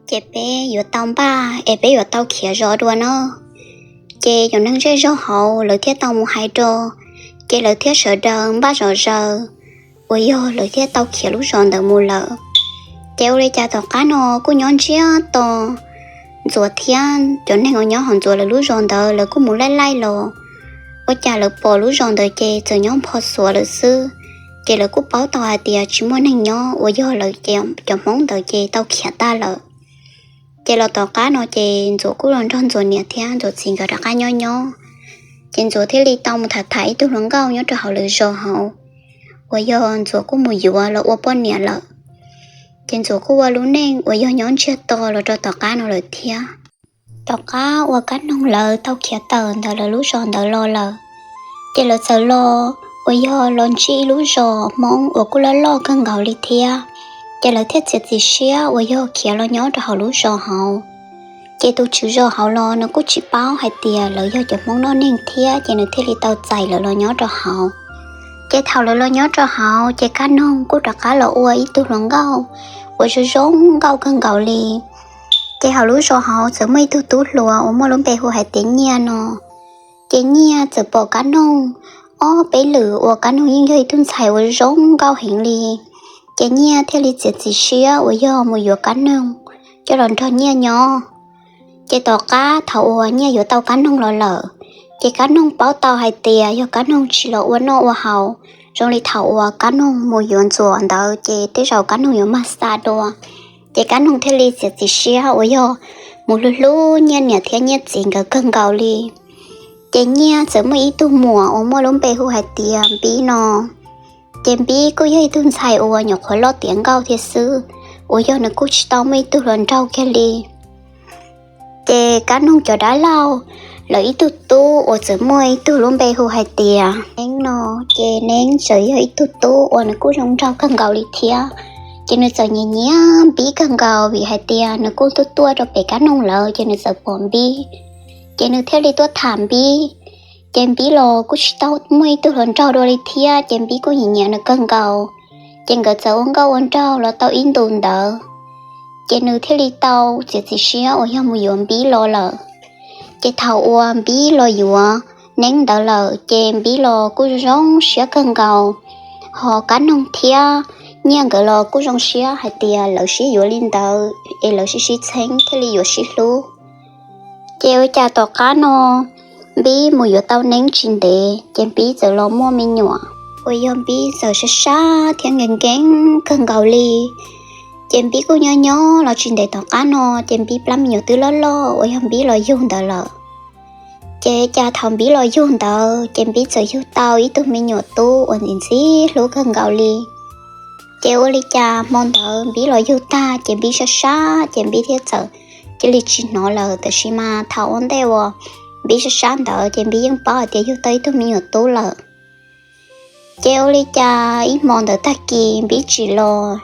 Ces peb yuav tau npaj es peb yuav tau khiav zos dua no. Ces cov neeg zej zog hauv lawv thiaj tau mus hais rau, ces lawv thiaj sawv daws npaj zom zaws, uas yog lawv thiaj tau khiav lub zos ntawd mus lawm. Ces ua li cas tom qab no kuj nyob ntsiag to, Ntxuam thiab cov neeg uas nyob hauv Ntxuam lawv lub zos ntawd lawv kuj mus laij laij los, ua cas lawv pom lub zos ntawd ces txawm nyob npho xuav lawm xwb. Ces lawv kuj paub tau hais tias tsis muaj neeg nyob, uas yog lawv cov Hmoob ntawd ces tau khiav tag lawm. Ces los tom qab no ces Ntxuam kuj los nrog Ntxuam niam thiab Ntxuam txiv nkawd rov qab nyob nyob. Ces Ntxuam thiaj li tau mus tham tham ib tug hluas nkauj nyob rau hauv lawv zos hauv, uas yog Ntxuam kuj mus yuav los ua poj niam lawm. Ces Ntxuam kuj ua lub neej uas yog nyob ntsiag to los rau tom qab no lawm thiab. Tom qab uas Kab Noog lawv tau khiav tawm ntawm lawv lub zos ntawd los lawm, ces lawv txawm los uas yog los ntsib ib lub zos Hmoob uas kuj loj loj kawg nkaus li thiab. Ces lawv thiaj txiav txim siab uas yog khiav los nyob rau hauv lub zos hauv. Ces tus tswv zos hauv los nws kuj tsis paub hais tias lawv yog cov Hmoob noj neeg thiab, ces nws thiaj li tau txais lawv los nyob rau hauv. Ces thaum lawv los nyob rau hauv, ces Kab Noog kuj rov qab los ua ib tug hluas nkauj uas zoo zoo nkauj kawg nkaus li. Ces hauv lub zos hauv txawm muaj ib tug tub hluas uas muaj lub npe hu hais tias Nyiaj no. Ces Nyiaj txawm pom Kab Noog ob peb lwm uas Kab Noog yeej yog ib tug ntxhais uas zoo nkauj heev li. Ces Nyiaj thiaj li txiav txim siab uas yog mus yuav Kab Noog coj los nrog Nyiaj nyob. Ces tom qab thaum uas Nyiaj yuav tau Kab Noog los lawm, ces Kab Noog paub tau hais tias yog Kab Noog tsis los ua noj ua haus zoo li thaum uas Kab Noog mus yuav Ntxuam ntawd, ces tej zaum Kab Noog yuav mag xa dua. Ces Kab Noog thiaj li txiav txim siab uas yog mus hlub hlub Nyiaj niam thiab Nyiaj txiv nkawd kawg nkaus li. Ces Nyiaj txawm muaj ib tug muam uas muaj lub npe hu hais tias Npib no. Ces Npib kuj yog ib tug ntxhais uas nyuam qhuav loj tiav nkauj thiab xwb, uas yog nws kuj tsis tau muaj ib tug hluas nraug kiag li. Ces Kab Noog cov dab laug, lawv ib tug tub uas txawm muaj ib tug lub npe hu hais tias Neeb no. Ces Neeb txawm yog ib tug tub uas nws kuj zoo nraug kawg nkaus li thiab. Ces nws txawm nyiam nyiam Npib kawg nkaus vim hais tias nws kuj tuaj tuaj rau pem Kab Noog lawm ces nws txawm pom Npib, ces nws thiaj li tuaj tham Npib. Ces Npib los kuj tsis tau muaj ib tug hluas nraug dua li thiab, ces Npib kuj nyiam nyiam nws kawg nkaus. Ces nkawd txawm ua nkauj ua nraug los tau ib ntus ntawd, ces nws thiaj li tau txiav txim siab uas yog mus yuav Npib los lawm. Ces thaum uas Npib los yuav Neeb ntawd lawm ces Npib los kuj zoo siab kawg nkaus, ho Kab Noog thiab Nyiaj nkawd los kuj zoo siab hais tias lawv sib yuav li ntawd es lawv sib sib txheeb thiaj li yuav sib hlub. Ces ua cas tom qab no Npib mus yuav tau Neeb tsis ntev ces Npib txawm los muaj me nyuam, uas yog Npib txawm sab sab thiab nkees nkees kawg nkaus li. Ces Npib kuj nyob nyob los tsis ntev tom qab no ces Npib plab me nyuam twb loj loj uas yog Npib los yug ntawd lawm. Ces cas thaum Npib los yug ntawd ces Npib txawm yug tau ib tug me nyuam tub uas ntxim ntxim hlub kawg nkaus li. Ces ua li cas hmo ntawd Npib los yug tag ces Npib sab sab ces Npib thiaj txawm cia li tsis hnov lawm, tab sis mas thaum ua ntej uas Npib sab sab ntawd ces Npib yeej paub hais tias yug tau ib tug me nyuam tub lawm. Ces ua li cas ib hmo ntawd tag kis Npib tsis los,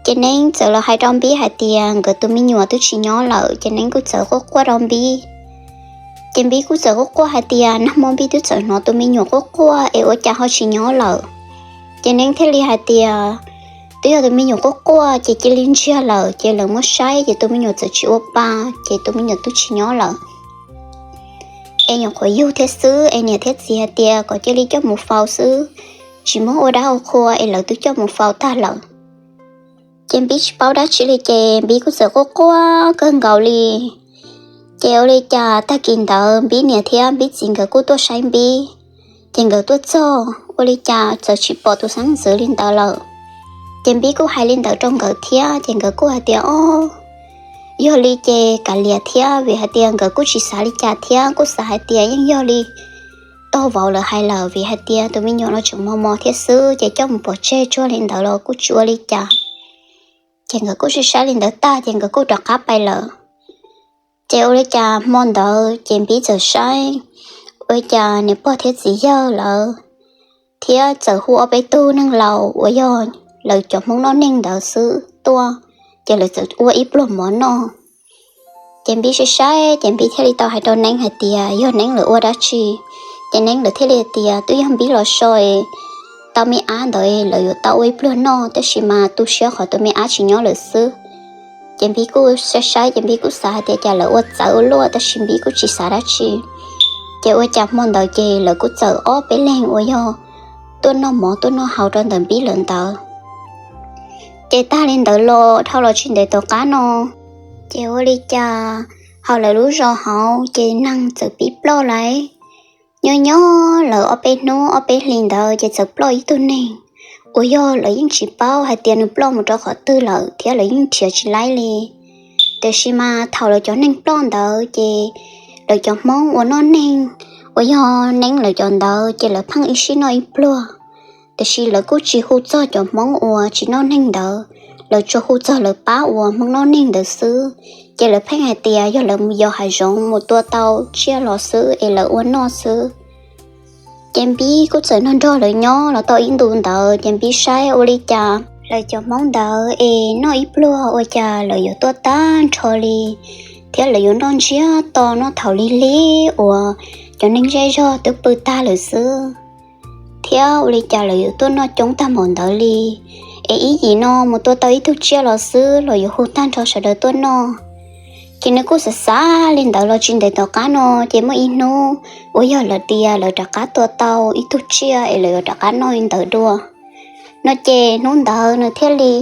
ces Neeb txawm los hais rau Npib hais tias nkawd tus me nyuam twb tsis nyob lawm, ces Neeb kuj txawm quaj quaj rau Npib. Ces Npib kuj txawm quaj quaj hais tias nag hmo Npib twb txawm hnov tus me nyuam quaj quaj es ua cas ho tsis nyob lawm. Ces Neeb thiaj li hais tias twb yog tus me nyuam quaj quaj ces cia li ntsiag lawm, ces lawv muab saib ces tus me nyuam txawm tsis ua pa, ces tus me nyuam twb tsis nyob lawm. Es nyuam qhuav yug thiab xwb es niam thiab txiv hais tias kom cia li coj mus faus xwb, tsis muab ua dab ua qhua es lawv twb coj mus faus tag lawm. Ces Npib tsis paub dab tsi li ces Npib kuj txawm quaj quaj kawg nkaus li. Ces ua li cas tag kis ntawd Npib niam thiab Npib txiv nkawd kuj tuaj saib Npib. Ces nkawd tuaj txog ua li cas txawm tsis pom tus xeeb ntxwv li ntawd lawm. Ces Npib kuj hais li ntawd rau nkawd thiab ces nkawd kuj hais tias o, yog li ces kav liam thiab, vim hais tias nkawd kuj tsis xav li cas thiab kuj xav hais tias yeej yog li tog vauv lawv hais lawm, vim hais tias tus me nyuam no tseem mos mos thiab xwb ces coj mus pov tseg tsuag li ntawd los kuj tsis ua li cas. Ces nkawd kuj sib saib li ntawd tag ces nkawd kuj rov qab pais lawm. Ces ua li cas hmo ntawd ces Npib txawm saib ua li cas niam pog thiab txiv yawg lawv thiab txawm hu ob peb tug neeg laus uas yog lawv cov Hmoob noj neeg ntawd xwb tuaj, ces lawv txawm ua ib pluag mov noj. Ces Npib saib saib ces Npib thiaj li tau hais rau Neeb hais tias yog Neeb lawv ua dab tsi. Ces Neeb lawv thiaj li tias twb yog Npib los so tau me ab ntawd lawv yuav tau ua ib pluag noj, tab sis mas tu siab qhov tus me ab tsis nyob lawm xwb. Ces Npib kuj saib saib ces Npib kuj xav hais tias cas lawv ua txawv ua luaj, tab sis Npib kuj tsis xav dab tsi. Ces ua cas hmo ntawd ces lawv kuj txawm ob peb leeg uas yog tuaj noj mov tuaj noj haus rau ntawm Npib lawv ntawd. Ces tag li ntawd los dhau los tsis ntev tom qab no, ces ua li cas hauv lawv lub zos hauv ces neeg txawm pib ploj lawm. Nyob nyob lawv ob peb hnub ob peb hlis ntawd ces txawm ploj ib tug neeg uas yog lawv yeej tsis paub hais tias nws ploj mus rau qhov twg lawm thiab lawv yeej nrhiav tsis laib li. Tiam sis mas thaum lawv cov neeg ploj ntawd ces lawv cov Hmoob uas noj neeg uas yog Neeb lawv cov ntawd ces lawv pheej ib sij noj ib pluag. Tiam sis lawv kuj tsis hu txog cov Hmoob uas tsis noj neeg ntawd, lawv tsuas hu txog lawv pab uas Hmoob noj neeg ntawd xwb. Ces lawv pheej hais tias yog lawv mus yos hav zoov mus tua tau tsiaj los xwb es lawv ua noj xwb. Ces Npib kuj txawm nrog nrog lawv nyob los tau ib ntus ntawd ces Npib saib ua li cas lawv cov Hmoob ntawd es noj ib pluag ua cas lawv yuav tuaj tag nrho li, thiab lawv yuav noj ntsiag to noj thaum lig lig uas cov neeg zej zog twb pw tag lawm xwb, thiab ua li cas lawv yuav tuaj noj coob tag npaum ntawd li. Es ib yim no mus tua tau ib tug tsiaj los xwb los yuav hu tag nrho sawv daws tuaj noj. Ces nws kuj xav xav li ntawd los tsis ntev tom qab no, ces muaj ib hnub uas yog lawv tias lawv rov qab tua tau ib tug tsiaj es lawv yuav rov qab noj li ntawd dua no, ces hnub ntawd nws thiaj li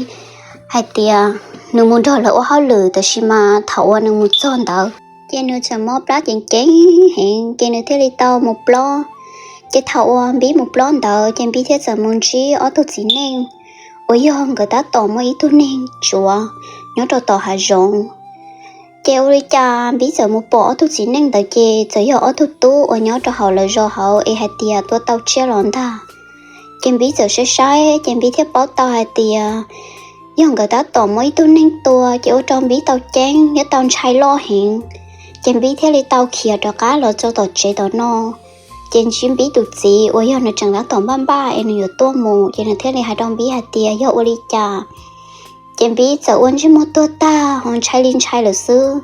hais tias nws mus nrog lawv ua hauj lwm, tab sis mas thaum uas nws mus txog ntawd ces nws txawm mob plab ceev ceev heev, ces nws thiaj li tau mus plob. Ces thaum uas Npib mus plob ntawd ces Npib thiaj txawm mus ntsib ob tug txiv neej uas yog nkawd tab tom muaj ib tug neeg tsuav nyob rau tom hav zoov. Ces ua li cas Npib txawm mus pom ob tug txiv neej ntawd ces txawm yog ob tug tub uas nyob rau hauv lawv zos hauv es hais tias tua tau tsiaj los ntag. Ces Npib txawm saib saib ces Npib thiaj paub tau hais tias yog nkawd tab tom muaj ib tug neeg tua ces ua rau Npib tau ceeb thiab tau ntshai loj heev. Ces Npib thiaj li tau khiav rov qab los txog tom tsev tom no. Ces ntsib Npib tus txiv uas yog nws tseem tab tom npaj npaj es nws yuav tuaj mus, ces nws thiaj li hais rau Npib hais tias yog ua li cas. Ces Npib txawm ua ntsej muag tuag tag ho ntshai li ntshai lawm xwb.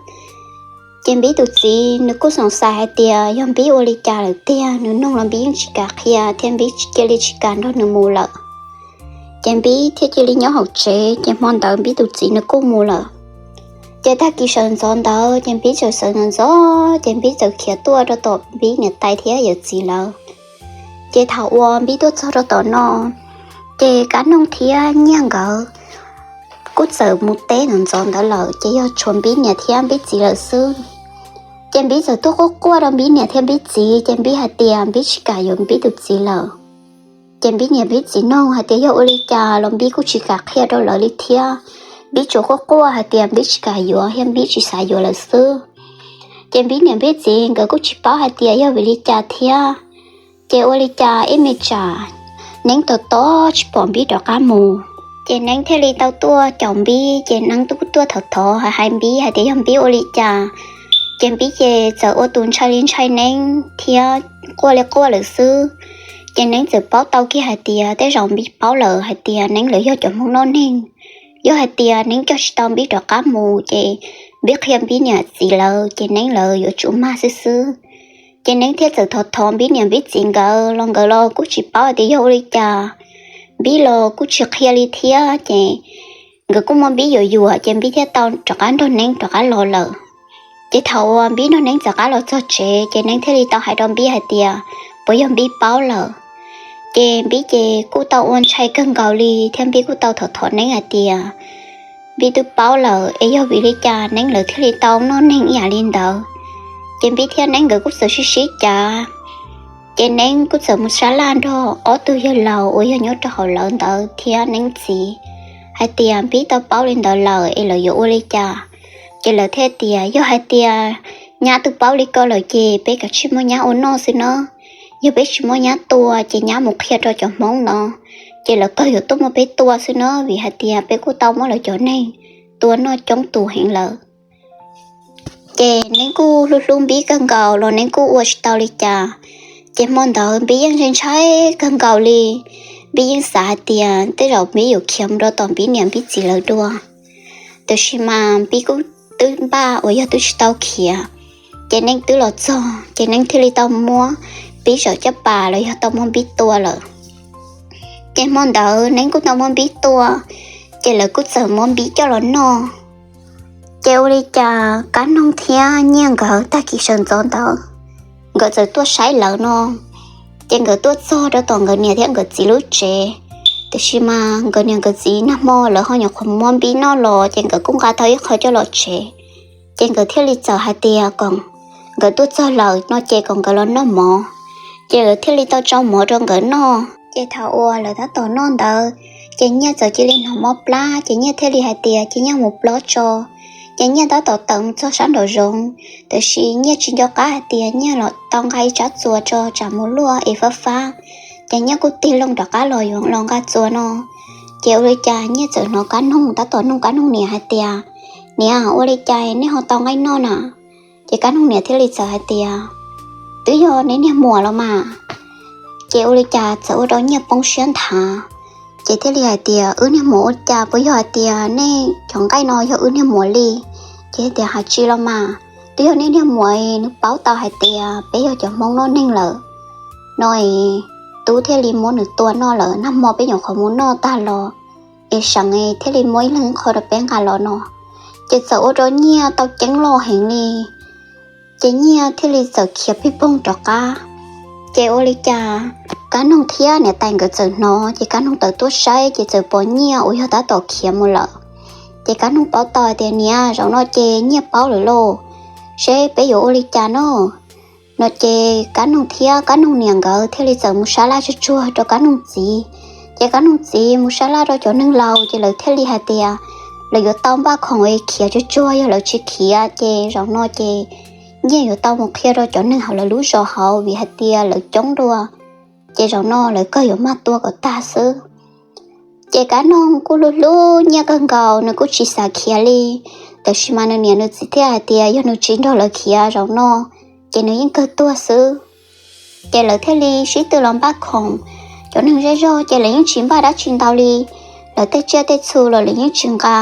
Ces Npib tus txiv nws kuj xoom xais hais tias yog Npib ua li cas lawm tiag, nws noog los Npib yeej tsis kam qhia thiab Npib cia li tsis kam nrog nws mus lawm. Ces Npib thiaj cia li nyob hauv tsev, ces hmo ntawd Npib tus txiv nws kuj mus lawm. Ces tag kis sawv ntxov ntawd ces Npib txawm sawv ntxov ntxov ces Npib txawm khiav tuaj rau tom Npib niam tais thiab yawm txiv lawv. Ces thaum uas Npib tuaj txog rau tom no, ces Kab Noog thiab Nyiaj nkawd kuj txawm mus teb ntxov ntxov ntawd lawm, ces yog tshuav Npib niam thiab Npib txiv lawm xwb. Ces Npib txawm tuaj quaj quaj rau Npib niam thiab Npib txiv, ces Npib hais tias Npib tsis kam yuav Npib tus txiv lawm. Ces Npib niam Npib txiv noog hais tias yog ua li cas los Npib kuj tsis kam qhia rau lawv li thiab. Npib tsuas quaj quaj hais tias Npib tsis kam yuav thiab Npib tsis xav yuav lawm xwb. Ces Npib niam Npib txiv nkawd kuj tsis paub hais tias yog vim li cas thiab. Ces ua li cas ib me tsam Neeb tos tos tsis pom Npib rov qab mus, ces Neeb thiaj li tau tuaj caum Npib, ces Neeb tuaj thov thov hais hais Npib hais tias yog Npib ua li cas. Ces Npib ces txawm ua tus ntshai li ntshai Neeb thiab quaj li quaj lawm xwb. Ces Neeb txawm paub tau kiag hais tias tej zaum Npib paub lawm hais tias Neeb lawv yog cov Hmoob noj neeg. Yog hais tias Neeb coj tsis tau Npib rov qab mus ces Npib qhia Npib niam txiv lawv ces Neeb lawv yuav tsum mag xwb xwb. Ces Neeb thiaj txawm thov thov Npib niam Npib txiv nkawd los nkawd los kuj tsis paub hais tias yog ua li cas. Npib los kuj tsis qhia li thiab, ces nkawd kuj muab Npib yuam yuam ces Npib thiaj tau rov qab nrog Neeb rov qab los lawm. Ces thaum uas Npib nrog Neeb txawm qab los txog tsev ces Neeb thiaj li tau hais rau Npib hais tias puas yog Npib paub lawm. Ces Npib ces kuj tau ua ntshai kawg nkaus li thiab Npib kuj tau thov thov Neeb hais tias Npib twb paub lawm es yog vim li cas Neeb lawv thiaj li tau noj neeg ib yam li ntawd. Ces Npib thiab Neeb nkawd kuj txawm sib sib cav. Ces Neeb kuj txawm mus sab laj nrog ob tug yawg laus uas yog nyob rau hauv lawv ntawd thiab Neeb txiv hais tias Npib tau paub li ntawd lawm es lawv yuav ua li cas. Ces lawv thiaj tias yog hais tias nyab twb paub li ko lawm ces peb kav tsij muab nyab ua noj xwb no. Yog peb tsis muab nyab tua ces nyab mus qhia rau cov Hmoob no, ces lawv kawg yuav tuaj muab peb tua xwb no, vim hais tias peb kuj tau muab lawv cov neeg tua noj coob tus heev lawm. Ces Neeb kuj hlub hlub Npib kawg nkaus los Neeb kuj ua tsis tau li cas. Ces hmo ntawd Npib yeej ntshai ntshai kawg nkaus li. Npib yeej xav hais tias tej zaum Npib yuav khiav mus rau tom Npib niam Npib txiv lawv dua. Tiam sis mas Npib kuj twb npaj uas yog twb tsis tau khiav. Ces Neeb twb los txog ces Neeb thiaj li tau muab Npib zaum caj pas los yog tau muab Npib tua lawm. Ces hmo ntawd Neeb kuj tau muab Npib tua, ces lawv kuj txawm muab Npib coj los noj. Ces ua li cas Kab Noog thiab Nyiaj nkawd tag kis sawv ntxov ntawd, nkawd txawm tuaj saib lawv no. Ces nkawd tuaj txog rau tom nkawd niam thiab nkawd txiv lub tsev. Tiam sis mas nkawd niam nkawd txiv nag hmo lawv ho nyuam qhuav muab Npib noj los ces nkawd kuj nqa tau ib qho coj los tsev. Ces nkawd thiaj li txawm hais tias kom nkawd tuaj txog lawm no ces kom nkawd los noj mov. Ces lawv thiaj li tau tsau mov rau nkawd noj. Ces thaum uas lawv tab tom noj ntawd, ces Nyiaj txawm cia li hnov mob plab, ces Nyiaj thiaj li hais tias cia Nyiaj mus plob tso. Ces Nyiaj tab tom tawm mus txog sab nraum zoov, tiam sis Nyiaj tsis nco qab hais tias Nyiaj los tau nqa ib tsab txuas tso tsam mus luaj es fab fab. Ces Nyiaj kuj tig loo rov qab los yuav los nqa txuas no. Ces ua li cas Nyiaj txawm hnov Kab Noog tab tom nug Kab Noog niam hais tias, niam, ua li cas nej ho tau nqaij noj na? Ces Kab Noog niam thiaj li txawm hais tias, twb yog neb niag muam los mas. Ces ua li cas txawm ua rau Nyiaj poob siab nthav. Ces thiaj li hais tias, wb niag muam ua cas puas yog hais tias nej cov nqaij no yog wb niag muam li? Ces tias, hais tsis los mas, twb yog nej niag muam, nws paub tau hais tias peb yog cov Hmoob noj neeg lawm no es tub thiaj li muab nws tua noj lawm, nag hmo peb nyuam qhuav mus noj tag los es seev thiaj li muab ib leeg qho rau peb nqa los no. Ces txawm ua rau Nyiaj tau ceeb loj heev li. Ces Nyiaj thiaj li txawm khiav pig poog rov qab. Ces ua li cas Kab Noog thiab niam tais nkawd txawm hnov, ces Kab Noog tawm tuaj saib ces txawm pom Nyiaj uas yog tab tom khiav mus lawm. Ces Kab Noog paub tau hais tias, niam, zaum no ces Nyiaj paub lawm lauj, seb peb yuav ua li cas no? No ces Kab Noog thiab Kab Noog niam nkawd thiaj li txawm mus sab laj tsuag tsuag rau Kab Noog txiv. Ces Kab Noog txiv mus sab laj rau cov neeg laus ces lawv thiaj li hais tias, lawv yuav tau npaj khoom es khiav tsuag tsuag, yog lawv tsis khiav ces zaum no ces Nyiaj yuav tau mus qhia rau cov neeg hauv lawv lub zos hauv vim hais tias lawv coob dua, ces zaum no lawv kawg yuav mag tua kom tag xwb. Ces Kab Noog kuj hlub hlub Nyiaj kawg nkaus, nws kuj tsis xav khiav li. Tab sis mas nws niam nws txiv thiaj hais tias yog nws tsis nrog lawv khiav zaum no, ces nws yeej kawg tuag xwb. Ces lawv thiaj li sib tw los npaj khoom. Cov neeg zej zog ces lawv yeej tsis npaj dab tsi ntau li, lawv tej tsiaj tej txhu los lawv yeej tsis nqa,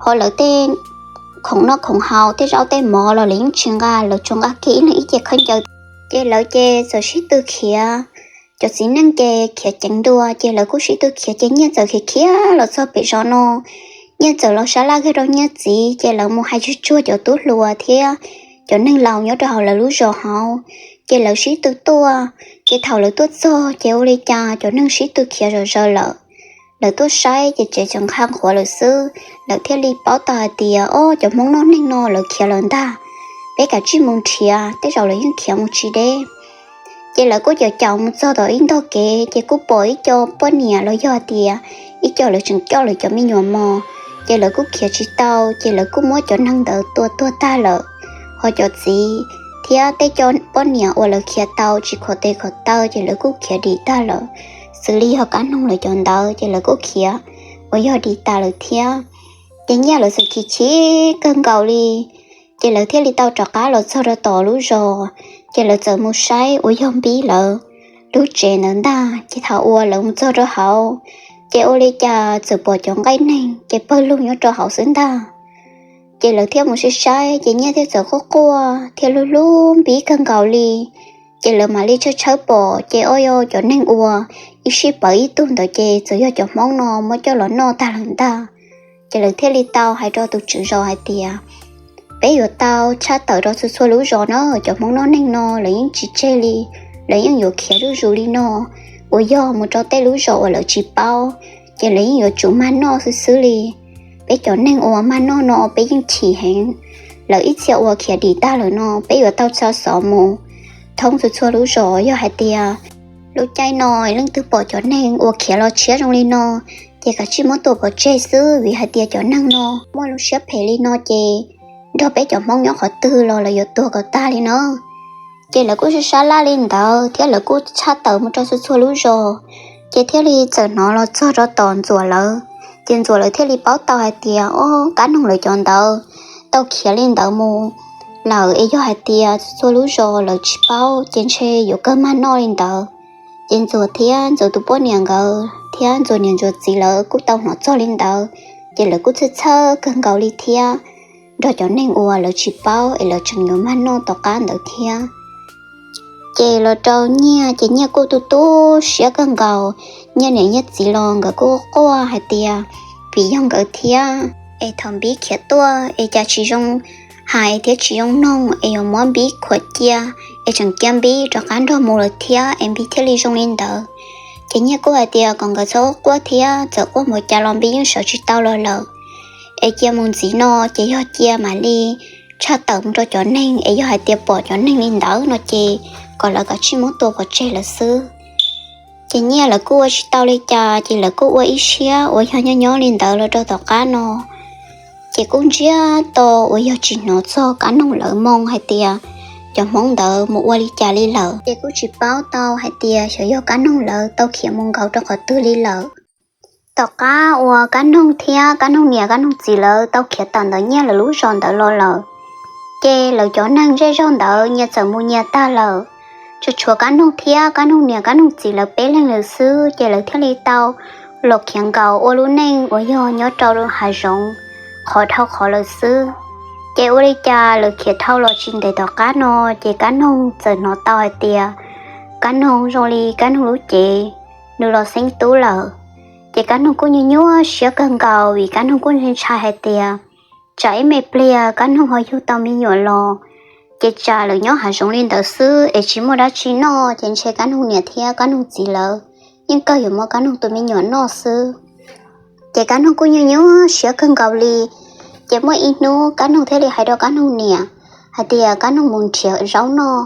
ho lawv tej khoom noj khoom haus tej zaub tej mov los lawv yeej tsis nqa, lawv tsuas nqa kiag ib leeg ib ce khaub ncaws. Ces lawv ces txawm sib tw khiav. Cov txiv neej ces khiav ceev dua, ces lawv kuj sib tw khiav, ces Nyiaj txawm khiav khiav los txog pem zos no. Nyiaj txawm los sab laj kiag rau Nyiaj txiv, ces lawv mus hais tsuag tsuag cov tub hluas thiab cov neeg laus nyob rau hauv lawv lub zos hauv, ces lawv sib tw tuaj. Ces thaum lawv tuaj txog ces ua li cas cov neeg sib tw khiav zom zaws lawm. Lawv tuaj saib ces tsev tseem qha qhuav lawm xwb, lawv thiaj li paub tau hais tias, o, cov Hmoob noj neeg no lawv khiav lawm ntag, peb kav tsij mus nrhiav, tej zaum lawv yeej khiav mus tsis deb. Ces lawv kuj caum caum mus txog tom ib ntog kev, ces kuj pom ib co poj niam los yog tias ib co lawv tseem coj lawv cov me nyuam mos, ces lawv kuj khiav tsis tau, ces lawv kuj muab cov neeg ntawd tua tuag tag lawm. Ho cov txiv thiab tej co poj niam uas lawv khiav tau tsis khov tes khov taw ces lawv kuj khiav dim tag lawm. Xws li yog Kab Noog lawv cov ntawd ces lawv kuj khiav uas yog dim tas lawm thiab. Ces Nyiaj lawv txawm chim chim kawg nkaus li, ces lawv thiaj li tau rov qab los txog rau tom lub zos, ces lawv txawm mus saib uas yog Npib lawv lub tsev ntawd ntag. Ces thaum uas lawv mus txog rau hauv, ces ua li cas txawm pom cov nqaij neeg ces pawg lug nyob rau hauv xwb ntag. Ces lawv thiaj mus saib saib, ces Nyiaj thiaj txawm quaj quaj thiab hlub hlub Npib kawg nkaus li. Ces lawv mam li tshawb tshawb pom, ces o, yog cov neeg uas ib sij pawv ib tug ntawd ces txawm yog cov Hmoob no muab coj los noj tag lawm ntag. Ces lawv thiaj li tau hais rau tus tswv zos hais tias, peb yuav tau tshaj tawm rau txhua txhua lub zos na, cov Hmoob noj neeg no lawv yeej tsis tseg li, lawv yeej yuav khiav zuj zus li no, uas yog mus rau tej lub zos uas lawv tsis paub, ces lawv yeej yuav tsum mag noj xwb xwb li. Peb cov neeg uas mag noj no peb yeej chim heev, lawv ib txhia uas khiav dim tag lawm no peb yuav tau xa xov mus thoob txhua txhua lub zos, yog hais tias lub caij no leej twg pom cov neeg uas khiav los tshiab zoo li no, ces kav tsij muab tua pov tseg xwb, vim hais tias cov neeg no muaj lub siab phem li no ces nrog peb cov Hmoob nyob qhov twg los lawv yuav tuag kom tag li no. Ces lawv kuj sab sab laj li ntawd thiab lawv kuj tshaj tawm mus rau txhua txhua lub zos, ces thiaj li txawm hnov los txog rau tom Ntxuam lawv. Ces Ntxuam lawv thiaj li paub tau hais tias, o, Kab Noog lawv cov ntawd tau khiav li ntawd mus lawm, es yog hais tias txhua lub zos lawv tsis paub ces ntshe yuav kawg mag noj li ntawd. Ces Ntxuam thiab Ntxuam tus poj niam nkawd thiab Ntxuam niam Ntxuam txiv lawv kuj tau hnov txog li ntawd, ces lawv kuj txhawj txhawj kawg nkaus li thiab, nrog cov neeg uas lawv tsis paub es lawv tseem yuav mag noj tom qab ntawd thiab. Ces los rau Nyiaj, ces Nyiaj kuj tu tu siab kawg nkaus. Nyiaj niam Nyiaj txiv los nkawd kuj quaj hais tias, vim yog nkawd thiab es thaum Npib khiav tuaj es cas tsis zoo hais thiab tsis zoo noog, es yuav muab Npib khuam cia, es tseem cia Npib rov qab nrog mus lawm thiab es Npib thiaj li zoo li ntawd. Ces Nyiaj kuj hais tias kom nkawd txhob quaj thiab, txawm quaj npaum cas los Npib yeej sawv tsis tau los lawm, es cia mus ntxiv no ces yog cia mam li tshaj tawm mus rau cov neeg, es yog hais tias pom cov neeg li ntawd no ces kom lawv kav tsij muab tua pov tseg lawm xwb. Ces Nyiaj lawv kuj ua tsis tau li cas, ces lawv kuj ua ib siab uas yog nyob nyob li ntawd los rau tom qab no. Ces kuj ntsiag to uas yog tsis hnov txog Kab Noog lawv moo hais tias cov Hmoob ntawd mus ua li cas li lawm, ces kuj tsis paub tau hais tias xyov yog Kab Noog lawv tau khiav mus nkaus rau qhov twg li lawm. Tom qab uas Kab Noog thiab Kab Noog niam Kab Noog txiv lawv tau khiav tawm ntawm Nyiaj lawv lub zos ntawd los lawm, ces lawv cov neeg zej zog ntawd nyias txawm mus nyias tag lawm. Tsuas tshuav Kab Noog thiab Kab Noog niam Kab Noog txiv lawv peb leeg lawm xwb, ces lawv thiaj li tau los khiav nkaus ua lub neej uas yog nyob rau hav zoov qhov dhau qhov lawm xwb. Ces ua li cas lawv khiav dhau los tsis ntev tom qab no, ces Kab Noog txawm hnov tau hais tias Kab Noog zoo li Kab Noog lub cev nws los xeeb tub lawm. Ces Kab Noog kuj nyuaj nyuaj siab kawg nkaus vim Kab Noog kuj ntshai ntshai hais tias tsam ib me pliag Kab Noog ho yug tau me nyuam los, ces tsam lawv nyob hav zoov li ntawd xwb es tsis muaj dab tsi noj, ces ntshe Kab Noog niam thiab Kab Noog txiv lawv yeej kawg yuav muab Kab Noog tus me nyuam noj xwb. Ces Kab Noog kuj nyuaj nyuaj siab kawg nkaus li. Ces muaj ib hnub Kab Noog thiaj li hais rau Kab Noog niam hais tias Kab Noog mus nrhiav zaub noj.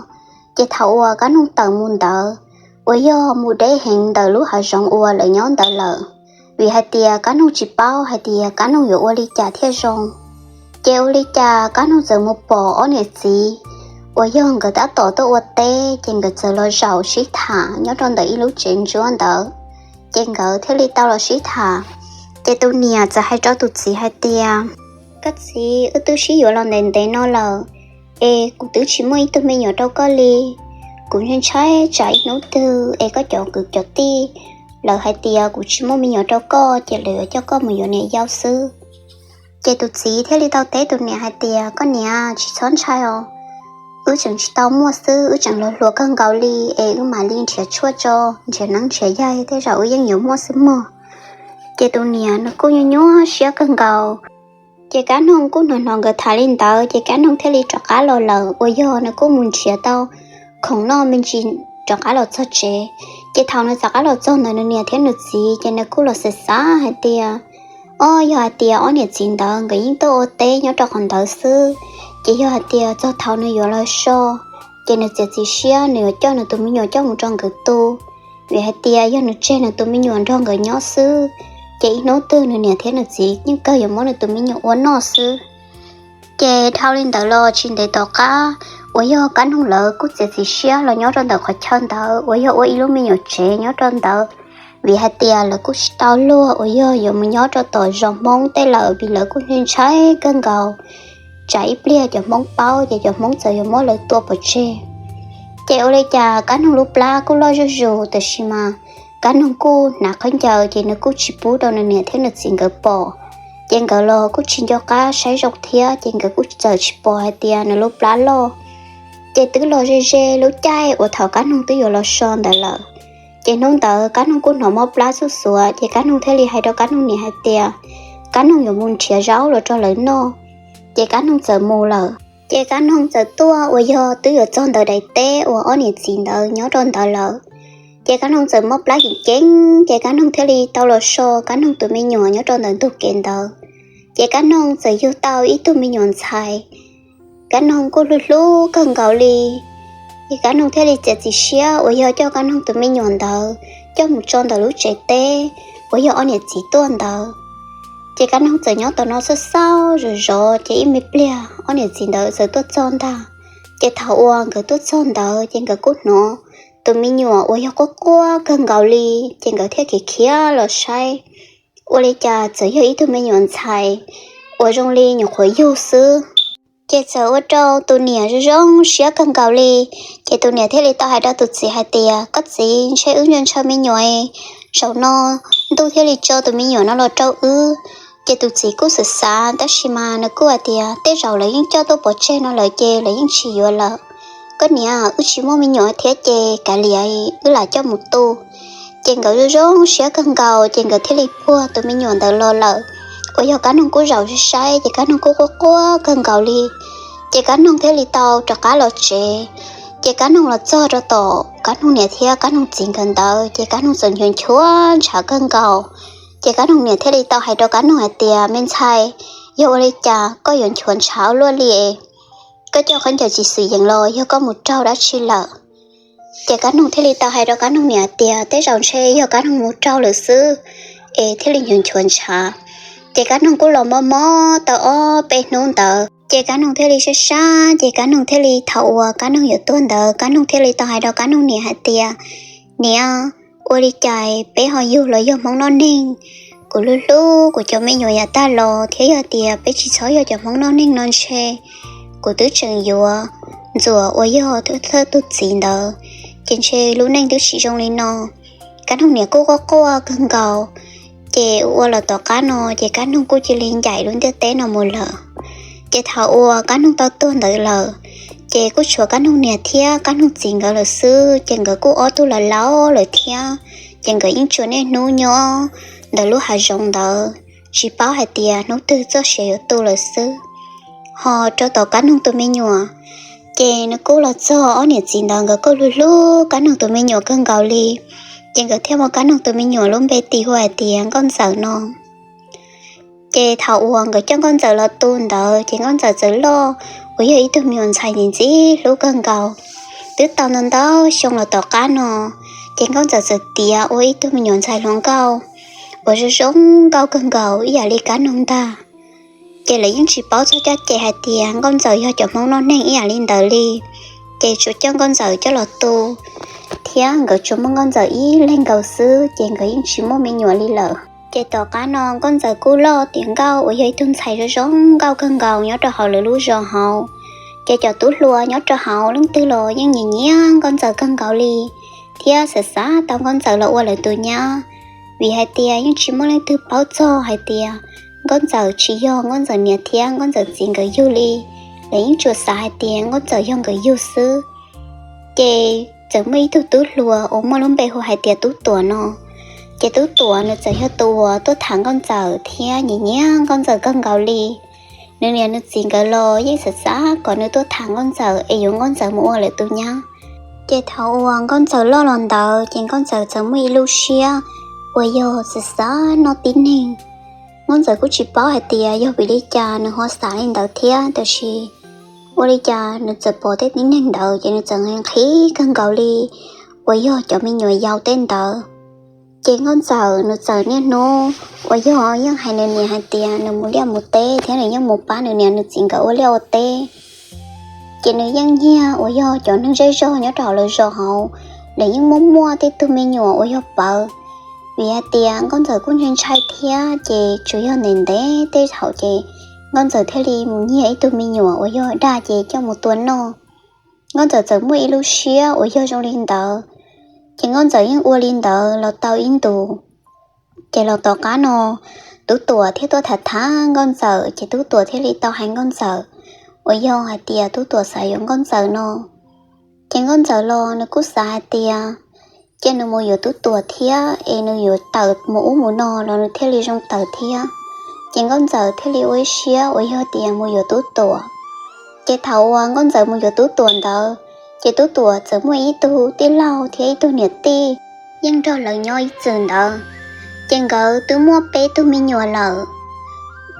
Ces thaum uas Kab Noog tawm mus ntawd, uas yog mus deb heev ntawm lub hav zoov uas lawv nyob ntawd lawm, vim hais tias Kab Noog tsis paub hais tias Kab Noog yuav ua li cas thiaj zoo. Ces ua li cas Kab Noog txawm mus pom ob niam txiv uas yog nkawd tab tom tuaj ua teb, ces nkawd txawm los zaum sib tham nyob rau ntawm ib lub tsev ntsuab ntawd. Ces nkawd thiaj li tau los sib tham. Ces tus niam txawm hais rau tus txiv hais tias, Koj txiv, wb twb sib yuav los ntev ntev no lawm, es kuv twb tsis muaj ib tug me nyuam rau koj li. Kuv ntshai ntshai tsam ib hnub twg es koj cov kwv cov tij lawv hais tias kuv tsis muaj me nyuam rau koj, ces lawv yuav coj koj mus yuav niam yau xwb. Ces tus txiv thiaj li tau teb tus niam hais tias, Koj niam, tsis txhob ntshai os. Wb tseem tsis tau muaj xwb, wb tseem los hluas kawg nkaus li, es wb mam li nrhiav tshuaj tso, nrhiav neeb nrhiav yaig, tej zaum wb yeej yuav muaj xwb mog. Ces tus niam nws kuj nyuaj nyuaj siab kawg nkaus. Ces Kab Noog kuj hnov hnov nkawd tham li ntawd, ces Kab Noog thiaj li rov qab los lawm, uas yog nws kuj mus nrhiav tau khoom noj me ntsis rov qab los txog tsev. Ces thaum nws rov qab los txog ntawm nws niam thiab nws txiv, ces nws kuj los xav xav hais tias, Ob, yog hais tias ob niam txiv ntawd nkawd yeej tuaj ua teb nyob rau qhov ntawd xwb, ces yog hais tias txog thaum nws yuav los so, ces nws txiav txim siab nws yuav coj nws tus me nyuam coj mus rau nkawd tu. Vim hais tias yog nws tseg nws tus me nyuam nrog nkawd nyob xwb, ces ib hnub twg nws niam thiab nws txiv yeej kawg yuav muab nws tus me nyuam ua noj xwb. Ces dhau li ntawd los tsis ntev tom qab, uas yog Kab Noog lawv kuj txiav txim siab los nyob rau ntawm qhov chaw ntawd uas yog ua ib lub me nyuam tsev nyob rau ntawd, vim hais tias lawv kuj tsis tau luag uas yog yuav mus nyob rau tom zos Hmoob tej lawm, vim lawv kuj ntshai ntshai kawg nkaus tsam ib pliag cov Hmoob paub ces cov Hmoob txawm yuav muab lawv tua pov tseg. Ces ua li cas Kab Noog lub plab kuj loj zuj zus, tab sis mas Kab Noog kuj hnav khaub ncaws, ces nws kuj tsis pub rau nws niam thiab nws txiv nkawd pom. Ces nkawd los kuj tsis nco qab saib zoo thiab, ces nkawd kuj txawm tsis pom hais tias nws lub plab loj. Ces twb los ze ze lub caij uas thaum Kab Noog twb yuav los so ntawd lawm. Ces hnub ntawd Kab Noog kuj hnov mob plab xuj xuav, ces Kab Noog thiaj li hais rau Kab Noog niam hais tias Kab Noog yuav mus nrhiav zaub los rau lawv noj. Ces Kab Noog txawm mus lawm. Ces Kab Noog txawm tuaj uas yog twb yuav txog ntawm daim teb uas ob niam txiv ntawd nyob rau ntawd lawm. Ces Kab Noog txawm mob plab ceev ceev, ces Kab Noog thiaj li tau los so Kab Noog tus me nyuam nyob rau ntawm ntug kev ntawd. Ces Kab Noog txawm yug tau ib tug me nyuam ntxhais. Kab Noog kuj hlub hlub kawg nkaus li. Ces Kab Noog thiaj li txiav txim siab uas yog coj Kab Noog tus me nyuam ntawd coj mus tso ntawm lub tsev teb uas yog ob niam txiv tuaj ntawd. Ces Kab Noog txawm nyob tom no xauj xauj zov zov, ces ib me pliag ob niam txiv ntawd txawm tuaj txog ntag. Ces thaum uas nkawd tuaj txog ntawd, ces nkawd kuj hnov tus me nyuam uas yog quaj quaj kawg nkaus li. Ces nkawd thiaj khiav khiav los saib, ua li cas txawm yog ib tug me nyuam ntxhais uas zoo li nyuam qhuav yug xwb. Ces txawm ua rau tus niam zoo zoo siab kawg nkaus li. Ces tus niam thiaj li tau hais rau tus txiv hais tias, Koj txiv, ntshe wb ntshaw ntshaw me nyuam, zaum no ntuj thiaj li tso tus me nyuam no los rau wb. Ces tus txiv kuj xav xav, tab sis mas nws kuj hais tias, Tej zaum lawv yeej coj tuaj pov tseg no lawm ces lawv yeej tsis yuav lawm. Koj niam, wb tsis muaj me nyuam thiab ces kav liam, wb lam coj mus tu. Ces nkawd zoo zoo siab kawg nkaus, ces nkawd thiaj li puag tus me nyuam ntawd los lawm. Uas yog Kab Noog kuj zaum saib, ces Kab Noog kuj quaj quaj kawg nkaus li. Ces Kab Noog thiaj li tau rov qab los tsev. Ces Kab Noog los txog rau tom Kab Noog niam thiab Kab Noog txiv nkawd ntawd, ces Kab Noog txawm nchuav nchuav ntshav kawg nkaus. Ces Kab Noog niam thiaj li tau hais rau Kab Noog hais tias, Me ntxhais, yog ua li cas koj yuav nchuav ntshav luaj li? Koj coj khaub ncaws tsis xwm yees los yog koj mus raug dab tsi lawm? Ces Kab Noog thiaj li tau hais rau Kab Noog niam tias, Tej zaum ntshe yog Kab Noog mus raug lawm xwb, es thiaj li nchuav nchuav ntshav. Ces Kab Noog kuj los mob mob tau ob peb hnub ntawd, ces Kab Noog thiaj li sab sab, ces Kab Noog thiaj li, thaum uas Kab Noog yuav tuag ntawd, Kab Noog thiaj li tau hais rau Kab Noog niam hais tias, Niam, ua li cas peb ho yug los yog Hmoob noj neeg? Kuv hlub hlub kuv cov me nyuam yav tag los, thiab yog tias peb tsis txhob yog cov Hmoob noj neeg no ntshe kuv twb tseem yuav Ntxuam uas yog thawj tus txiv ntawd, ces ntshe lub neej twb tsis zoo li no. Kab Noog niam kuj quaj quaj kawg nkaus. Ces ua ua los tom qab no, ces Kab Noog kuj cia li ncaim lub ntiaj teb no mus lawm. Ces thaum uas Kab Noog tau tuag ntawd lawm, ces kuj tshuav Kab Noog niam thiab Kab Noog txiv nkawd lawm xwb, ces nkawd kuj ob tug laus laus lawm thiab. Ces nkawd yeej tsuas niaj hnub nyob ntawm lub hav zoov ntawd, tsis paub hais tias hnub twg txoj sia yuav tu lawm xwb. Ho rau tom Kab Noog tus me nyuam, ces nws kuj los txog, ob niam txiv ntawd nkawd kuj hlub hlub Kab Noog tus me nyuam kawg nkaus li. Ces nkawd thiaj muab Kab Noog tus me nyuam lub npe tis hu hais tias Nkauj Ntxawm no. Ces thaum uas nkawd coj Nkauj Ntxawm los tu ntawd, ces Nkauj Ntxawm txawm loj, uas yog ib tug me nyuam ntxhais ntxim ntxim hlub kawg nkaus. Twb tau ntau ntau xyoo los tom qab no, ces Nkauj Ntxawm txawm tiav ua ib tug me nyuam ntxhais hluas nkauj, uas zoo zoo nkauj kawg nkaus ib yam li kab noog ntag. Ces lawv yeej tsis paub txog caj ces hais tias Nkauj Ntxawm yog cov Hmoob noj neeg ib yam li ntawd li. Ces tsuas coj Nkauj Ntxawm coj los tu, thiab nkawd tsuas muaj Nkauj Ntxawm ib leeg nkaus xwb, ces nkawd yeej tsis muaj me nyuam li lawm. Ces tom qab no Nkauj Ntxawm kuj loj tiav nkauj uas yog ib tug ntxhais zoo zoo nkauj kawg nkaus nyob rau hauv lawv lub zos hauv. Ces cov tub hluas nyob rau hauv leej twg los yeej nyiam nyiam Nkauj Ntxawm kawg nkaus li, thiab xav xav tau Nkauj Ntxawm los ua lawv tus nyab, vim hais tias yeej tsis muaj leej twg paub txog hais tias Nkauj Ntxawm tsis yog Nkauj Ntxawm niam thiab Nkauj Ntxawm txiv nkawd yug li. Lawv yeej tsuas xav hais tias Nkauj Ntxawm yog nkawd yug xwb. Ces txawm muaj ib tug tub hluas uas muaj lub npe hu hais tias Tub Tuam no. Ces Tub Tuam nws txawm yog tus uas tuaj tham Nkauj Ntxawm thiab nyiam nyiam Nkauj Ntxawm kawg nkaus li. Nws niam nws txiv nkawd los yeej xav xav kom nws tuaj tham Nkauj Ntxawm es yuav Nkauj Ntxawm mus ua lawv tus nyab. Ces thaum uas Nkauj Ntxawm loj los ntawd ces Nkauj Ntxawm txawm muaj ib lub siab uas yog xav xav noj tib neeg. Nkauj Ntxawm kuj tsis paub hais tias yog vim li cas nws ho xav li ntawd thiab, tab sis ua li cas nws txawm pom tej tib neeg ntawd ces nws txawm nqhis kawg nkaus li uas yog cov me nyuam yaus tej ntawd. Ces Nkauj Ntxawm nws txawm niaj hnub uas yog yeej hais nws niam hais tias nws mus liaj mus teb thiab nws yeej mus pab nws niam nws txiv nkawd ua liaj ua teb. Ces nws yeej nyiag uas yog cov neeg zej zog nyob rau hauv lawv zos hauv, lawv yeej muaj muaj tej tug me nyuam uas yog pawv. Vim hais tias Nkauj Ntxawm kuj ntshai ntshai thiab, ces tsuas yog ntev ntev tej thaum ces Nkauj Ntxawm thiaj li mus nyiag ib tug me nyuam uas yog dag ces coj mus tua noj. Nkauj Ntxawm txawm muaj ib lub siab uas yog zoo li ntawd, ces Nkauj Ntxawm yeej ua li ntawd los tau ib ntus. Ces los tom qab no Tub Tuam thiaj tuaj tham tham Nkauj Ntxawm, ces Tub Tuam thiaj li tau hais Nkauj Ntxawm uas yog hais tias Tub Tuam xav yuav Nkauj Ntxawm no. Ces Nkauj Ntxawm los nws kuj xav hais tias cia nws mus yuav Tub Tuam thiab es nws yuav tawm mus ub mus no los nws thiaj li zoo tawm thiab. Ces Nkauj Ntxawm thiaj li ua ib siab uas yog tias mus yuav Tub Tuam. Ces thaum uas Nkauj Ntxawm mus yuav Tub Tuam ntawd, ces Tub Tuam txawm muaj ib tug tij laug thiab ib tug niam tij yeej nrog lawv nyob ib txwm ntawd. Ces nkawd twb muaj peb tug me nyuam lawm.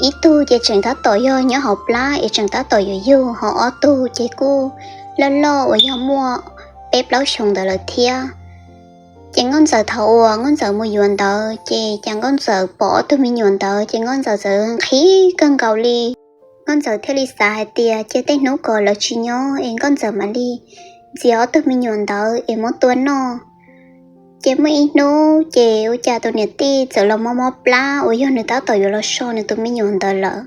Ib tug ces tseem tab tom yog nyob hauv plab es tseem tab tom yuav yug, ho ob tug ces kuj loj loj uas yog muaj peb plaub xyoos ntawd lawm thiab. Ces Nkauj Ntxawm thaum uas Nkauj Ntxawm mus yuav ntawd, ces cas Nkauj Ntxawm pom ob tug me nyuam ntawd ces Nkauj Ntxawm txawm nqhis kawg nkaus li. Nkauj Ntxawm thiaj li xav hais tias cia tej hnub kom lawv tsis nyob es Nkauj Ntxawm mam li ntxias ob tug me nyuam ntawd es muab tua noj. Ces muaj ib hnub ces ua cas tus niam tij txawm los mob mob plab uas yog nws tab tom yuav los so nws tus me nyuam ntawd lawm.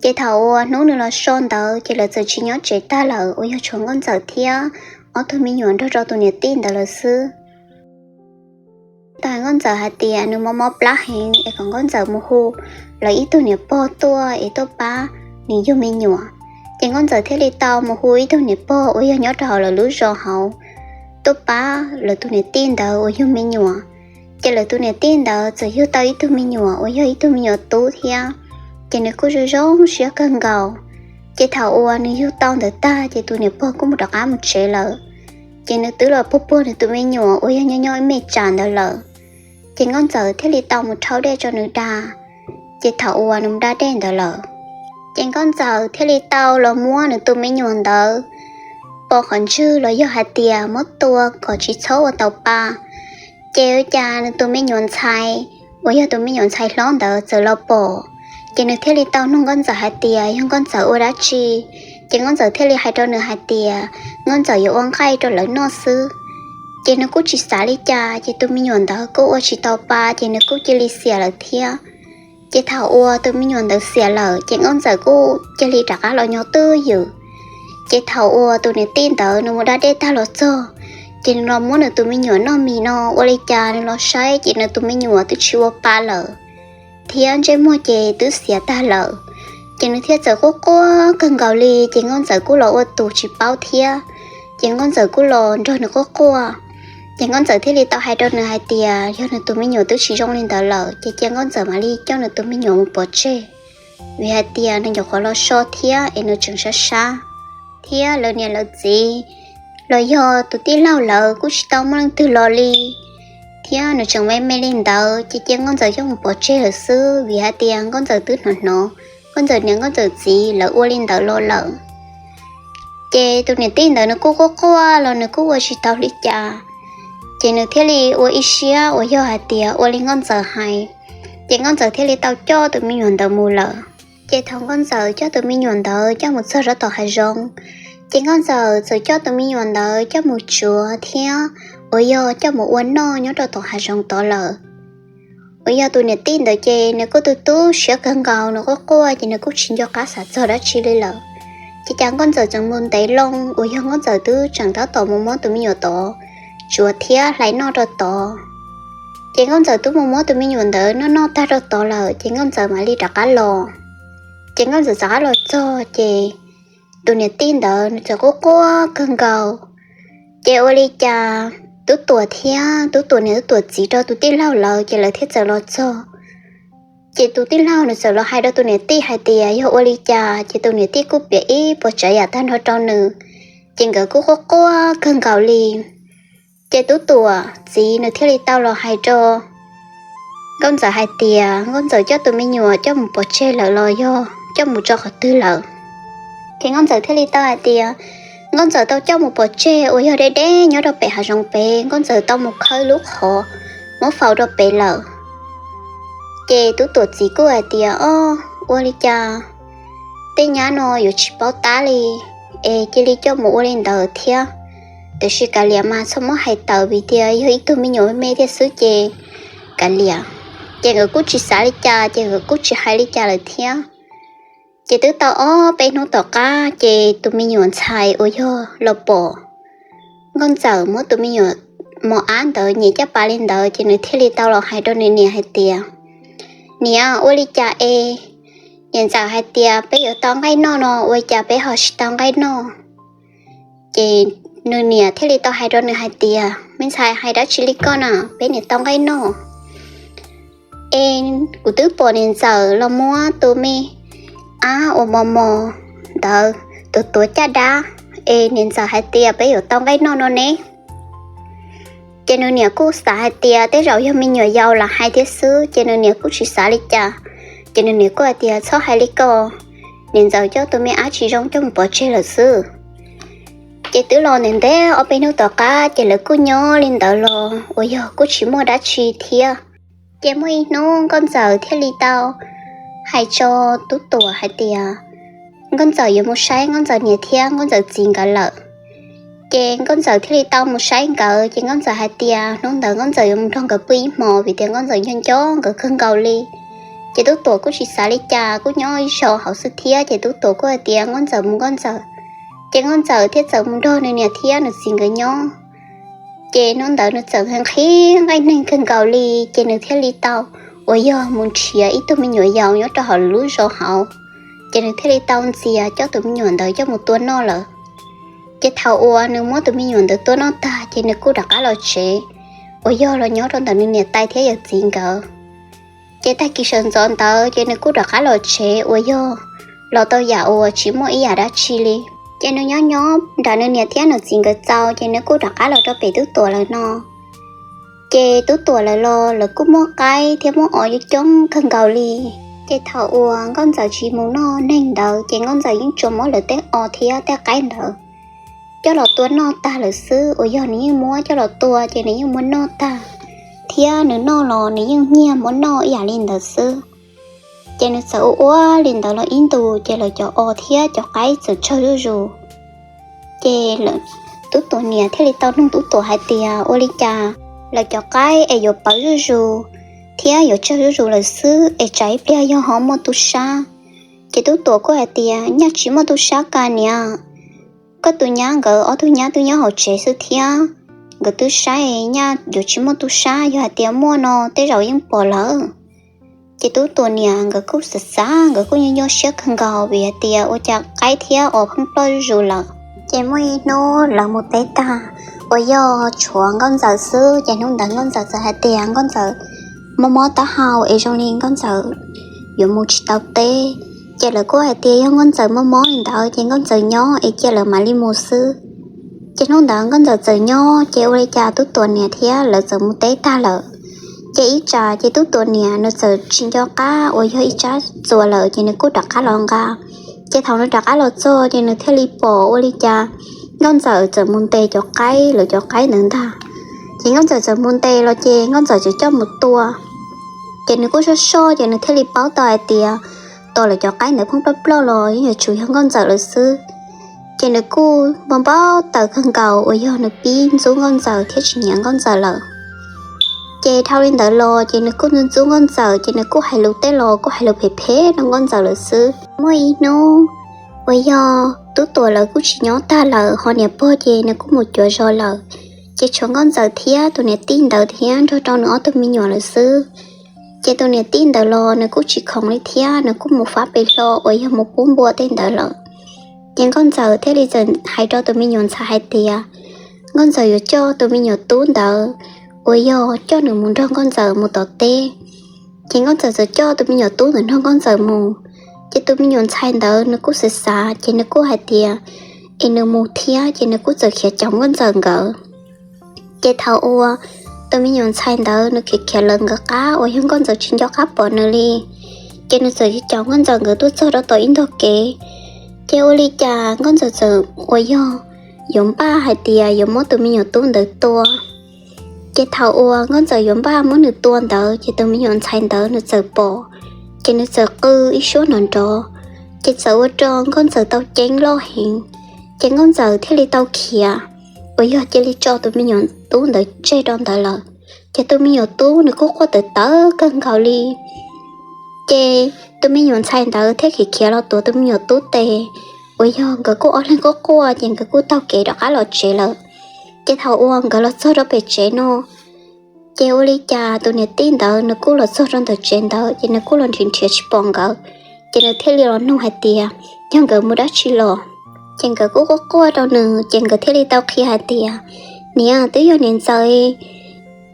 Ces thaum uas hnub nws los so ntawd ces lawv txawm tsis nyob tsev tag lawm uas yog tshuav Nkauj Ntxawm thiab ob tug me nyuam nrog rau tus niam tij ntawd lawm xwb. Tau Nkauj Ntxawm hais tias nws mob mob plab heev es kom Nkauj Ntxawm mus hu lawv ib tug niam pog tuaj es tuaj pab nws yug me nyuam. Ces Nkauj Ntxawm thiaj li tau mus hu ib tug niam pog uas yog nyob rau hauv lawv lub zos hauv tuaj pab lawv tus niam tij ntawd uas yug me nyuam. Ces lawv tus niam tij ntawd txawm yug tau ib tug me nyuam uas yog ib tug me nyuam tub thiab, ces nws kuj zoo zoo siab kawg nkaus. Ces thaum uas nws yug tau ntawd tag ces tus niam pog kuj mus rov qab mus tsev lawm. Ces nws twb los puag puag nws tus me nyuam uas yog nyob nyob ib me tsam ntawd lawm. Ces Nkauj Ntxawm thiaj li tau mus rhaub dej rau nws da. Ces thaum uas nws mus da dej ntawd lawm, ces Nkauj Ntxawm thiaj li tau los muab nws tus me nyuam ntawd pov qhov ntswg los yog hais tias muab tua kom tsis txhob ua tau pa. Ces ua cas nws tus me nyuam ntxhais uas yog tus me nyuam ntxhais hlob ntawd txawm los pom, ces nws thiaj li tau nug Nkauj Ntxawm hais tias yog Nkauj Ntxawm ua dab tsi. Ces Nkauj Ntxawm thiaj li hais rau nws hais tias Nkauj Ntxawm yuav ua nqaij rau lawv noj xwb. Ces nws kuj tsis xav li cas, ces tus me nyuam ntawd kuj ua tsis tau pa, ces nws kuj cia li xiam lawm thiab. Ces thaum uas tus me nyuam ntawd xiam lawm, ces Nkauj Ntxawm kuj cia li rov qab los nyob twj ywm. Ces thaum uas tus niam tij ntawd nws mus da dej tag los txog, ces nws los muab nws tus me nyuam noj mis no, ua li cas nws los saib ces nws tus me nyuam twb tsis ua pa lawm, thiab ntsej muag ces twb xiav tag lawm. Ces nws thiaj txawm quaj quaj kawg nkaus li, ces Nkauj Ntxawm kuj los ua tus tsis paub thiab. Ces Nkauj Ntxawm kuj los nrog nws quaj quaj. Ces Nkauj Ntxawm thiaj li tau hais rau nws hais tias yog nws tus me nyuam twb tsis zoo li ntawd lawm, ces cia Nkauj Ntxawm mam li coj nws tus me nyuam mus pov tseg, vim hais tias nws nyuam qhuav los so thiab es nws tseem sab sab, thiab lawv niam lawv txiv los yog tus tij laug lawv kuj tsis tau muaj leej twg los li, thiab nws tseem me me li ntawd, ces cia Nkauj Ntxawm coj mus pov tseg lawm xwb, vim hais tias Nkauj Ntxawm twb hnov hnov Nkauj Ntxawm niam Nkauj Ntxawm txiv lawv ua li ntawd los lawm. Ces tus niam tij ntawd nws kuj quaj quaj los nws kuj ua tsis tau li cas. Ces nws thiaj li ua ib siab uas yog hais tias ua li nkauj ntxawm hais, ces nkauj ntxawm thiaj li tau coj tus me nyuam ntawd mus lawm. Ces thaum nkauj ntxawm coj tus me nyuam ntawd coj mus txog rau tom hav zoov, ces nkauj ntxawm txawm coj tus me nyuam ntawd coj mus tsuav thiab uas yog coj mus ua noj nyob rau tom hav zoov tod lawm. Uas yog tus niam tij ntawd ces nws kuj tu tu siab kawg nkaus, nws quaj quaj ces nws kuj tsis nco qab xav txog dab tsi li lawm. Ces cas nkauj ntxawm tseem mus ntev loo uas yog nkauj ntxawm twb tseem tab tom mus muab tus me nyuam tod tsuav thiab hlais noj rau tod. Ces nkauj ntxawm twb mus muab tus me nyuam ntawd noj noj tag rau tod lawm ces nkauj ntxawm mam li rov qab los. Ces nkauj ntxawm rov qab los txog ces tus niam tij ntawd nws txawm quaj quaj kawg nkaus. Ces ua li cas Tub Tuam thiab Tub Tuam niam Tub Tuam txiv rau tus tij laug lawv ces lawv thiaj txawm los txog. Ces tus tij laug nws txawm los hais rau tus niam tij hais tias yog ua li cas, ces tus niam tij kuj piav ib puas tsav yam tag nrho rau nws, ces nkawd kuj quaj quaj kawg nkaus li. Ces Tub Tuam txiv nws thiaj li tau los hais rau nkauj ntxawm hais tias nkauj ntxawm coj tus me nyuam coj mus pov tseg lawm los yog coj mus tso qhov twg lawm. Ces nkauj ntxawm thiaj li tau hais tias nkauj ntxawm tau coj mus pov tseg uas yog deb deb nyob rau pem hav zoov pem, nkauj ntxawm tau mus khawb lub qhov muab faus rau pem lawm. Ces Tub Tuam txiv kuj hais tias o, ua li cas tej nyab no yuav tsis paub tab li, es cia li coj mus ua li ntawd thiab. Tiam sis kav liam mas txhob muab hais tawm vim tias yog ib tug me nyuam me me thiab xwb ces kav liam. Ces nkawd kuj tsis xav li cas ces nkawd kuj tsis hais li cas lawm thiab. Ces twb tau ob peb hnub tom qab ces tus me nyuam ntxhais uas yog los pom nkauj ntxawm muab tus me nyuam mos ab ntawd nyem caj pas li ntawd ces nws thiaj li tau los hais rau nws niam hais tias niam, ua li cas es niam ntxawm hais tias peb yuav tau nqaij noj no ua li cas peb ho tsis tau nqaij noj? Ces nws niam thiaj li tau hais rau nws hais tias me ntxhais, hais dab tsi li koj na, peb niam tau nqaij noj. Es kuv twb pom niam ntxawm los muab tus me ab uas mos mos ntawd tuav tuav caj dab, es niam ntxawm hais tias peb yuav tau nqaij noj no ne. Ces nws niam kuj xav hais tias tej zaum yog me nyuam yaus lam hais thiab xwb ces nws niam kuj tsis xav li cas. Ces nws niam kuj hais tias txhob hais li ko, niam ntxawm coj tus me ab tsis zoo coj mus pov tseg lawm xwb. Ces twb los ntev ntev ob peb hnub tom qab ces lawv kuj nyob li ntawd los uas yog kuj tsis muaj dab tsi thiab. Ces muaj ib hnub nkauj ntxawm thiaj li tau hais rau Tub Tuam hais tias nkauj ntxawm yuav mus saib nkauj ntxawm niam thiab nkauj ntxawm txiv nkawd lawm. Ces nkauj ntxawm thiaj li tau mus saib nkawd ces nkauj ntxawm hais tias hnub ntawd nkauj ntxawm yuav mus nrog nkawd pw ib hmo vim tias nkauj ntxawm nco nco nkawd kawg nkaus li. Ces Tub Tuam kuj tsis xav li cas, kuj nyob ib zaug hauv xwb thiab ces Tub Tuam kuj hais tias nkauj ntxawm mus nkauj ntxawm. Ces nkauj ntxawm thiaj txawm mus nrog nws niam thiab nws txiv nkawd nyob. Ces hnub ntawd nws txawm nqhis nqaij neeg kawg nkaus li, ces nws thiaj li tau uas yog mus nrhiav ib tug me nyuam yaus nyob rau hauv lub zos hauv. Ces nws thiaj li tau ntxias coj tus me nyuam ntawd coj mus tua noj lawm. Ces thaum uas nws muab tus me nyuam ntawd tua noj tag ces nws kuj rov qab los tsev uas yog los nyob rau ntawm nws niam tais thiab yawm txiv nkawd. Ces tag kis sawv ntxov ntawd ces nws kuj rov qab los tsev uas yog los tau yam uas tsis muaj ib yam dab tsi li. Ces nws nyob nyob nram nws niam thiab nws txiv nkawd txaus ces nws kuj rov qab los rau pem Tub Tuam lawm no. Ces Tub Tuam lawv los lawv kuj muaj qaib thiab muaj os coob coob kawg nkaus li. Ces thaum uas nkauj ntxawm tsis mus noj neeg ntawd ces nkauj ntxawm yeej tsuas muab lawv tej os thiab tej qaib ntawd coj los tua noj tag lawm xwb, uas yog nws yeej muab coj los tua ces nws yeej muab noj tag, thiab nws noj los nws yeej nyiag muab noj ib yam li ntawd xwb. Ces nws txawm ua ua li ntawd los ib ntus ces lawv cov os thiab cov qaib txawm tsawg zuj zus. Ces Tub Tuam niam thiaj li tau nug Tub Tuam hais tias ua li cas lawv cov qaib es yuav pawv zuj zus thiab yuav tsawg zuj zus lawm xwb es tsam ib pliag yog ho muaj tub sab. Ces Tub Tuam kuj hais tias nyaj tsis muaj tub sab ka niam, koj tus nyab nkawd ob tug nyab twb nyob hauv tsev xwb thiab, nkawd twb saib nyaj yuav tsis muaj tub sab, yog hais tias muaj no tej zaum yeej pom lawm. Ces Tub Tuam niam nkawd kuj xav xav, nkawd kuj nyuaj nyuaj siab kawg nkaus vim hais tias ua cas qaib thiab os pheej ploj zuj zus lawm. Ces muaj ib hnub lawv mus teb tag, uas yog tshuav nkauj ntxawm xwb, ces hnub ntawd nkauj ntxawm txawm hais tias nkauj ntxawm mob mob taub hau es zoo li nkauj ntxawm yuav mus tsis tau teb. Ces lawv kuj hais tias yog nkauj ntxawm mob mob li ntawd ces nkauj ntxawm nyob es cia lawv mam li mus xwb. Ces hnub ntawd nkauj ntxawm txawm nyob, ces ua li cas Tub Tuam niam thiab lawv txawm mus teb tag lawm. Ces ib tsam ces Tub Tuam niam nws txawm tsis nco qab uas yog ib tsab txuas lawm ces nws kuj rov qab los nqa. Ces thaum nws rov qab los txog ces nws thiaj li pom ua li cas nkauj ntxawm txawm mus ntes cov qaib, lawv cov qaib ntawd ntag. Ces Nkauj Ntxawm txawm mus ntes los ces Nkauj Ntxawm txawm coj mus tua. Ces nws kuj soj soj ces nws thiaj li paub tau hais tias tos lawv cov qaib ntawd phooj ploj ploj los yeej yuav tsum yog Nkauj Ntxawm lawm xwb. Ces nws kuj npau npau taws kawg nkaus uas yog nws pib ntxub Nkauj Ntxawm thiab tsis nyiam Nkauj Ntxawm lawm. Ces dhau li ntawd los ces nws kuj ntxub ntxub Nkauj Ntxawm ces nws kuj hais lus tej los kuj hais lus phem phem rau Nkauj Ntxawm lawm xwb. Muaj ib hnub uas yog Tub Tuam lawv kuj tsis nyob tag lawm ho niam pog ces nws kuj mus cuav zos lawm. Ces tshuav Nkauj Ntxawm thiab tus niam tij ntawd thiab nrog rau nws ob tug me nyuam lawm xwb. Ces tus niam tij ntawd los nws kuj tsis khoom li thiab nws kuj mus fab pem hlo uas yog mus pub npua tej ntawd lawm. Ces Nkauj Ntxawm thiaj li txawm hais rau tus me nyuam ntxhais hais tias Nkauj Ntxawm yuav coj tus me nyuam tub ntawd uas yog coj nws mus nrog Nkauj Ntxawm mus tom teb. Ces Nkauj Ntxawm txawm coj tus me nyuam tub ntawd nrog Nkauj Ntxawm mus. Ces tus me nyuam ntxhais ntawd nws kuj xav xav ces nws kuj hais tias es nws mus thiab ces nws kuj txawm khiav caum Nkauj Ntxawm nkawd. Ces thaum uas tus me nyuam ntxhais ntawd nws khiav khiav lawv nkawd qab uas yog Nkauj Ntxawm tsis nco qab pom nws li, ces nws txawm caum Nkauj Ntxawm nkawd tuaj txog rau tom ib ntog kev. Ces ua li cas Nkauj Ntxawm txawm uas yog yuav npaj hais tias yuav muab tus me nyuam tub ntawd tua. Ces thaum uas Nkauj Ntxawm yuav npaj muab nws tua ntawd ces tus me nyuam ntxhais ntawd nws txawm pom, ces nws txawm qw ib suab nrov nrov, ces txawm ua rau Nkauj Ntxawm tau ceeb loj heev. Ces Nkauj Ntxawm thiaj li tau khiav uas yog cia li tso tus me nyuam tub ntawd tseg rau ntawd lawm. Ces tus me nyuam tub nws kuj quaj tawv tawv kawg nkaus li. Ces tus me nyuam ntxhais ntawd thiaj khiav khiav los tuav tus me nyuam tub tes uas yog nkawd kuj ob leeg quaj quaj ces nkawd kuj taug kev rov qab los tsev lawm. Ces thaum uas nkawd los txog rau pem tsev no, ces ua li cas tus niam tij ntawd nws kuj los txog rau ntawm tsev ntawd ces nws kuj los nrhiav nrhiav tsis pom nkawd. Ces nws thiaj li los nug hais tias yog nkawd mus dab tsi los. Ces nkawd kuj quaj quaj rau nws ces nkawd thiaj li tau qhia hais tias niam, twb yog niam ntxawm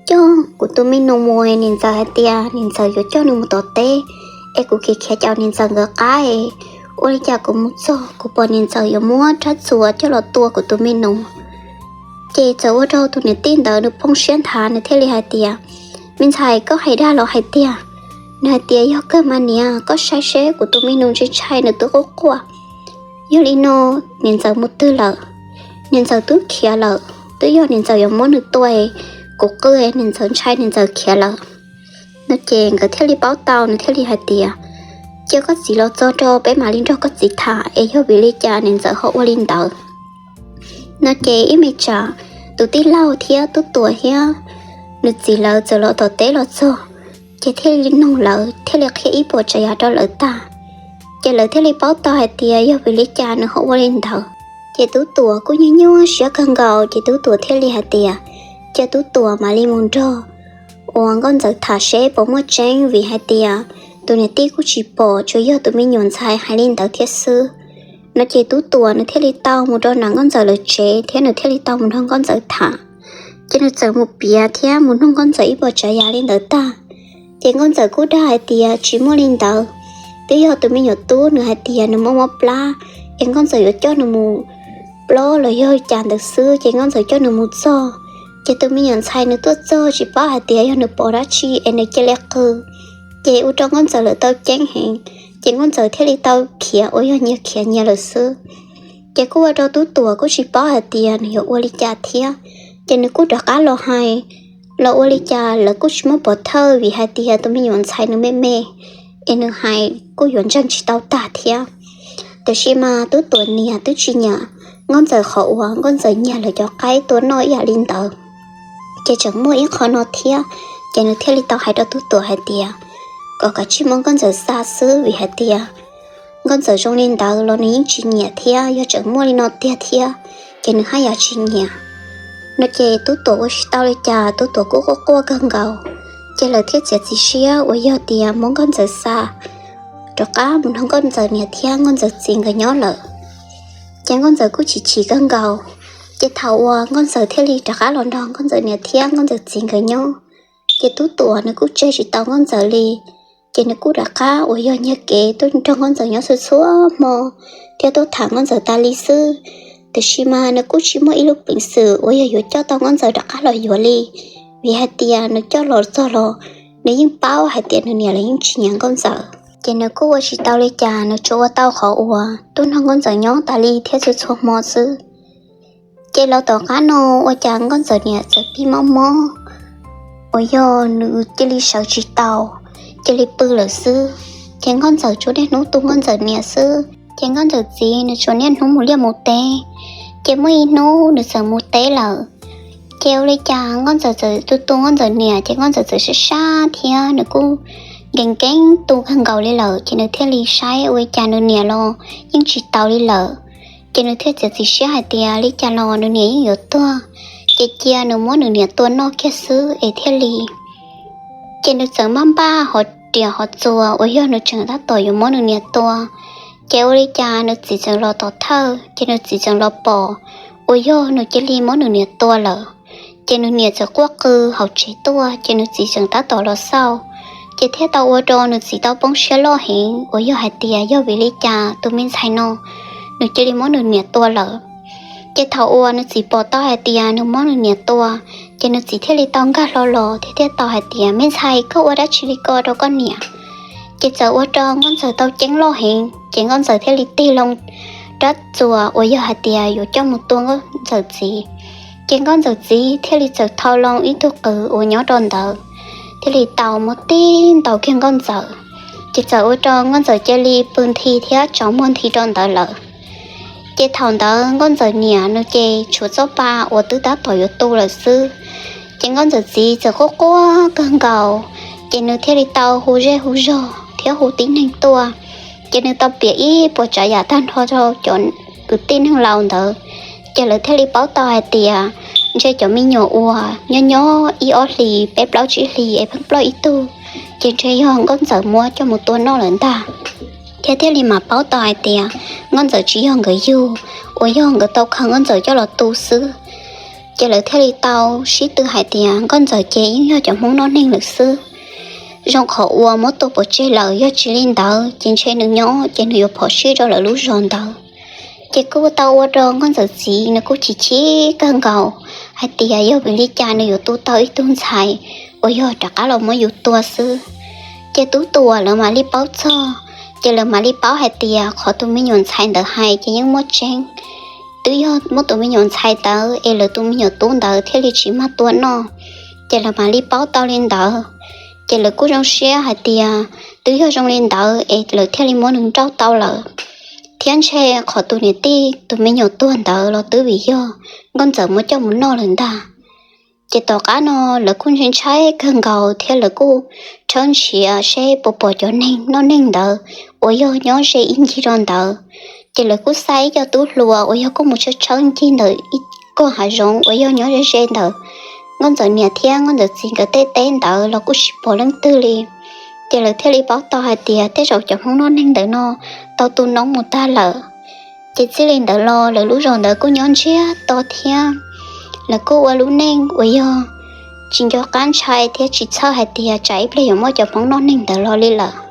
coj kuv tus me nus mus, niam ntxawm hais tias niam ntxawm yuav coj nws mus tom teb, es kuv khiav khiav caum niam ntxawm nkawd qab es ua li cas kuv mus txog kuv pom niam ntxawm yuav muab rab txuas coj los tua kuv tus me nus. Ces txawm ua rau tus niam tij ntawd nws poob siab nthav nws thiaj li hais tias me ntxhais, koj hais dag los hais tiag? Nws hais tias yog kawg mas niam, koj saib seb kuv tus me nus ntshai ntshai nws twb quaj quaj. Yog li no niam ntxawm mus twg lawm? Niam ntxawm twb khiav lawm, twb yog niam ntxawm yuav muab nws tua, kuv qw niam ntxawm ntshai niam ntxawm khiav lawm. No ces nkawd thiaj li paub tau nws thiaj li hais tias cia koj txiv los txog rau peb mam li nrog koj txiv tham es yog vim li cas niam ntxawm ho ua li ntawd. No ces ib me tsam tus tij laug thiab Tub Tuam thiab nws txiv lawv txawm los tom teb los txog, ces thiaj li nug lawv thiaj li qhia ib puas tsav yam rau lawv tag. Ces lawv thiaj li paub tau hais tias yog vim li cas nws ho ua li ntawd. Ces Tub Tuam kuj nyuaj nyuaj siab kawg nkaus ces Tub Tuam thiaj li hais tias cia Tub Tuam mam li mus nrog uas Nkauj Ntxawm tham seb puas muaj tseeb vim hais tias tus niam tij kuj tsis pom, tsuas yog tus me nyuam ntxhais hais li ntawd thiab xwb. No ces Tub Tuam nws thiaj li tau mus rau nram Nkauj Ntxawm lawv tsev thiab nws thiaj li tau mus nrog Nkauj Ntxawm tham. Ces nws txawm mus piav thiab mus nug Nkauj Ntxawm ib puas tsav yam li ntawd tag. Ces Nkauj Ntxawm kuj dag hais tias tsis muaj li ntawd, twb yog tus me nyuam tub nws hais tias nws mob mob plab, es Nkauj Ntxawm yuav coj nws mus plob los yog cas ntawd xwb, ces Nkauj Ntxawm coj nws mus txog, ces tus me nyuam ntxhais nws tuaj txog tsis paub hais tias yog nws pom dab tsi es nws cia li qw. Ces ua rau Nkauj Ntxawm lawv tau ceeb heev, ces Nkauj Ntxawm thiaj li tau khiav uas yog nyias khiav nyias lawm xwb. Ces kuj ua rau Tub Tuam kuj tsis paub hais tias nws yuav ua li cas thiab, ces nws kuj rov qab los hais los ua li cas lawv kuj tsis muab pov thawj vim hais tias tus me nyuam ntxhais nws me me, es nws hais kuj yuav ntseeg tsis tau tag thiab. Tiam sis mas Tub Tuam niam twb tsis nyiam Nkauj Ntxawm qhov uas Nkauj Ntxawm nyiag lawv cov qaib tua noj ib yam li ntawd. Ces tseem muaj ib qho no thiab, ces nws thiaj li tau hais rau Tub Tuam hais tias kom kav tsij muab Nkauj Ntxawm xa xwb vim hais tias Nkauj Ntxawm zoo li ntawd los nws yeej tsis nyiam thiab, yog tseem muaj li no tiag thiab ces nws haj yam tsis nyiam. No ces Tub Tuam ua tsis tau li cas, Tub Tuam kuj quaj quaj kawg nkaus, ces lawv thiaj txiav txim siab uas yog tias muab Nkauj Ntxawm xa rov qab mus nrog Nkauj Ntxawm niam thiab Nkauj Ntxawm txiv nkawd nyob lawm. Ces Nkauj Ntxawm kuj chim chim kawg nkaus, ces thaum uas Nkauj Ntxawm thiaj li rov qab los nrog Nkauj Ntxawm niam thiab Nkauj Ntxawm txiv nkawd nyob, ces Tub Tuam nws kuj tseg tsis tau Nkauj Ntxawm li. Ces nws kuj rov qab uas yog nyiag kev tuaj nrog Nkauj Ntxawm nyob txhua txhua hmo thiab tuaj tham Nkauj Ntxawm tas li xwb. Tiam sis mas nws kuj tsis muaj ib lub peev xwm uas yog yuav coj tau Nkauj Ntxawm rov qab los yuav li, vim hais tias nws coj los txog los nws yeej paub hais tias nws niam los yeej tsis nyiam Nkauj Ntxawm. Ces nws kuj ua tsis tau li cas, nws tsuas ua tau qhov uas tuaj nrog Nkauj Ntxawm nyob tas li thiab txhua txhua hmo xwb. Ces los tom qab no ua cas Nkauj Ntxawm niam txawm pib mob mob uas yog nws cia li sawv tsis tau, cia li pw lawm xwb. Ces Nkauj Ntxawm tsuas niaj hnub tu Nkauj Ntxawm niam xwb. Ces Nkauj Ntxawm txiv nws tsuas niaj hnub mus liaj mus teb. Ces muaj ib hnub nws txawm mus teb lawm. Ces ua li cas Nkauj Ntxawm txawm tu tu Nkauj Ntxawm niam, ces Nkauj Ntxawm txawm sab sab thiab nws kuj nkees nkees tu kawg nkaus li lawm. Ces nws thiaj li saib ua li cas nws niam los yeej tsis tau li lawm. Ces nws thiaj txiav txim siab hais tias li cas los nws niam yeej yuav tuag, ces cia nws muab nws niam tua noj kiag xwb es thiaj li. Ces nws txawm npaj npaj hov riam hov txuas uas yog nws tseem tab tom yuav muab nws niam tua. Ces ua li cas nws txiv txawm los tom thawj, ces nws txiv txawm los pom uas yog nws cia li muab nws niam tua lawm. Ces nws niam txawm quaj qw hauv tsev tuaj, ces nws txiv txawm tab tom los xauj. Ces thiaj tau ua rau nws txiv tau poob siab loj heev uas yog hais tias yog vim li cas tus me ntxhais no nws cia li muab nws niam tua lawm. Ces thaum uas nws txiv pom tau hais tias nws muab nws niam tua, ces nws txiv thiaj li tau nkag hlo los thiab thiaj tau hais tias, Me ntxhais, koj ua dab tsi li ko rau koj niam? Ces txawm ua rau Nkauj Ntxawm tau ceeb loj heev, ces Nkauj Ntxawm thiaj li tig loo rab txuas uas yog hais tias yuav coj mus tua Nkauj Ntxawm txiv. Ces Nkauj Ntxawm txiv thiaj li txawm thau loo ib tug qws uas nyob rau ntawd, thiaj li tau muab tib ntaus kiag Nkauj Ntxawm. Ces txawm ua rau Nkauj Ntxawm cia li pw nthi thiab tsaus muag nthi rau ntawd lawm. Ces thaum ntawd Nkauj Ntxawm niam nws ces tshuav txoj pa uas twb tab tom yuav tu lawm xwb. Ces Nkauj Ntxawm txiv txawm quaj quaj kawg nkaus, ces nws thiaj li tau hu zej hu zog thiab hu tib neeg tuaj. Ces nws tau piav ib puas tsav yam tag nrho rau cov kwv tij neeg laus ntawd, ces lawv thiaj li paub tau hais tias ntshe cov me nyuam uas nyob nyob ib ob hlis, peb plaub tsib hlis es pheej ploj ib tug, ces ntshe yog Nkauj Ntxawm muab coj mus tua noj lawm ntag. Thiab thiaj li mam paub tau hais tias Nkauj Ntxawm tsis yog nkawd yug, uas yog nkawd tau khaws Nkauj Ntxawm coj los tu xwb. Ces lawv thiaj li tau sib tw hais tias Nkauj Ntxawm ces yeej yog cov Hmoob noj neeg lawm xwb. Zoo qhov uas muab tua pov tseg lawm, yog tsis li ntawd ces ntshe nws nyob ces nws yuav phom sij rau lawv lub zos ntawd. Ces kuj tau ua rau Nkauj Ntxawm txiv nws kuj chim chim kawg nkaus hais tias yog vim li cas nws yuav tu tau ib tug ntxhais uas yog rov qab los muab yus tua xwb. Ces tub tuam lawv mam li paub txog, ces lawv mam li paub hais tias qhov tus me nyuam ntxhais ntawd hais ces yeej muaj tseeb. Twb yog muab tus me nyuam ntxhais ntawd es lawv tus me nyuam tub ntawd thiaj li tsis mag tua noj, ces lawv mam li paub tau li ntawd. Ces lawv kuj zoo siab hais tias twb yog zoo li ntawd es lawv thiaj li muab nws nrauj tau lawm. Thiab ntshe qhov tus niam tij tus me nyuam tuag ntawd los twb vim yog Nkauj Ntxawm muab coj mus noj lawm ntag. Ces tom qab no lawv kuj ntshai ntshai kawg nkaus thiab lawv kuj tshawb nrhiav seb puas pom cov neeg noj neeg ntawd uas yog nyob ze ib ncig rau ntawd. Ces lawv kuj xa ib co tub hluas uas yog kuj mus tshawb tshawb ncig ntawm ib koog hav zoov uas yog nyob ze ze ntawm Nkauj Ntxawm niam thiab Nkauj Ntxawm txiv nkawd tej teb ntawd los kuj tsis pom leej twg li. Ces lawv thiaj li paub tau hais tias tej zaum cov Hmoob noj neeg ntawm no tau tu noob mus tag lawm. Ces txij li ntawd los lawv lub zos ntawd kuj nyob ntsiag to thiab lawv kuj ua lub neej uas yog tsis nco qab ntshai thiab tsis txhawj hais tias tsam ib pliag yuav muaj cov Hmoob noj neeg ntawd los li lawm.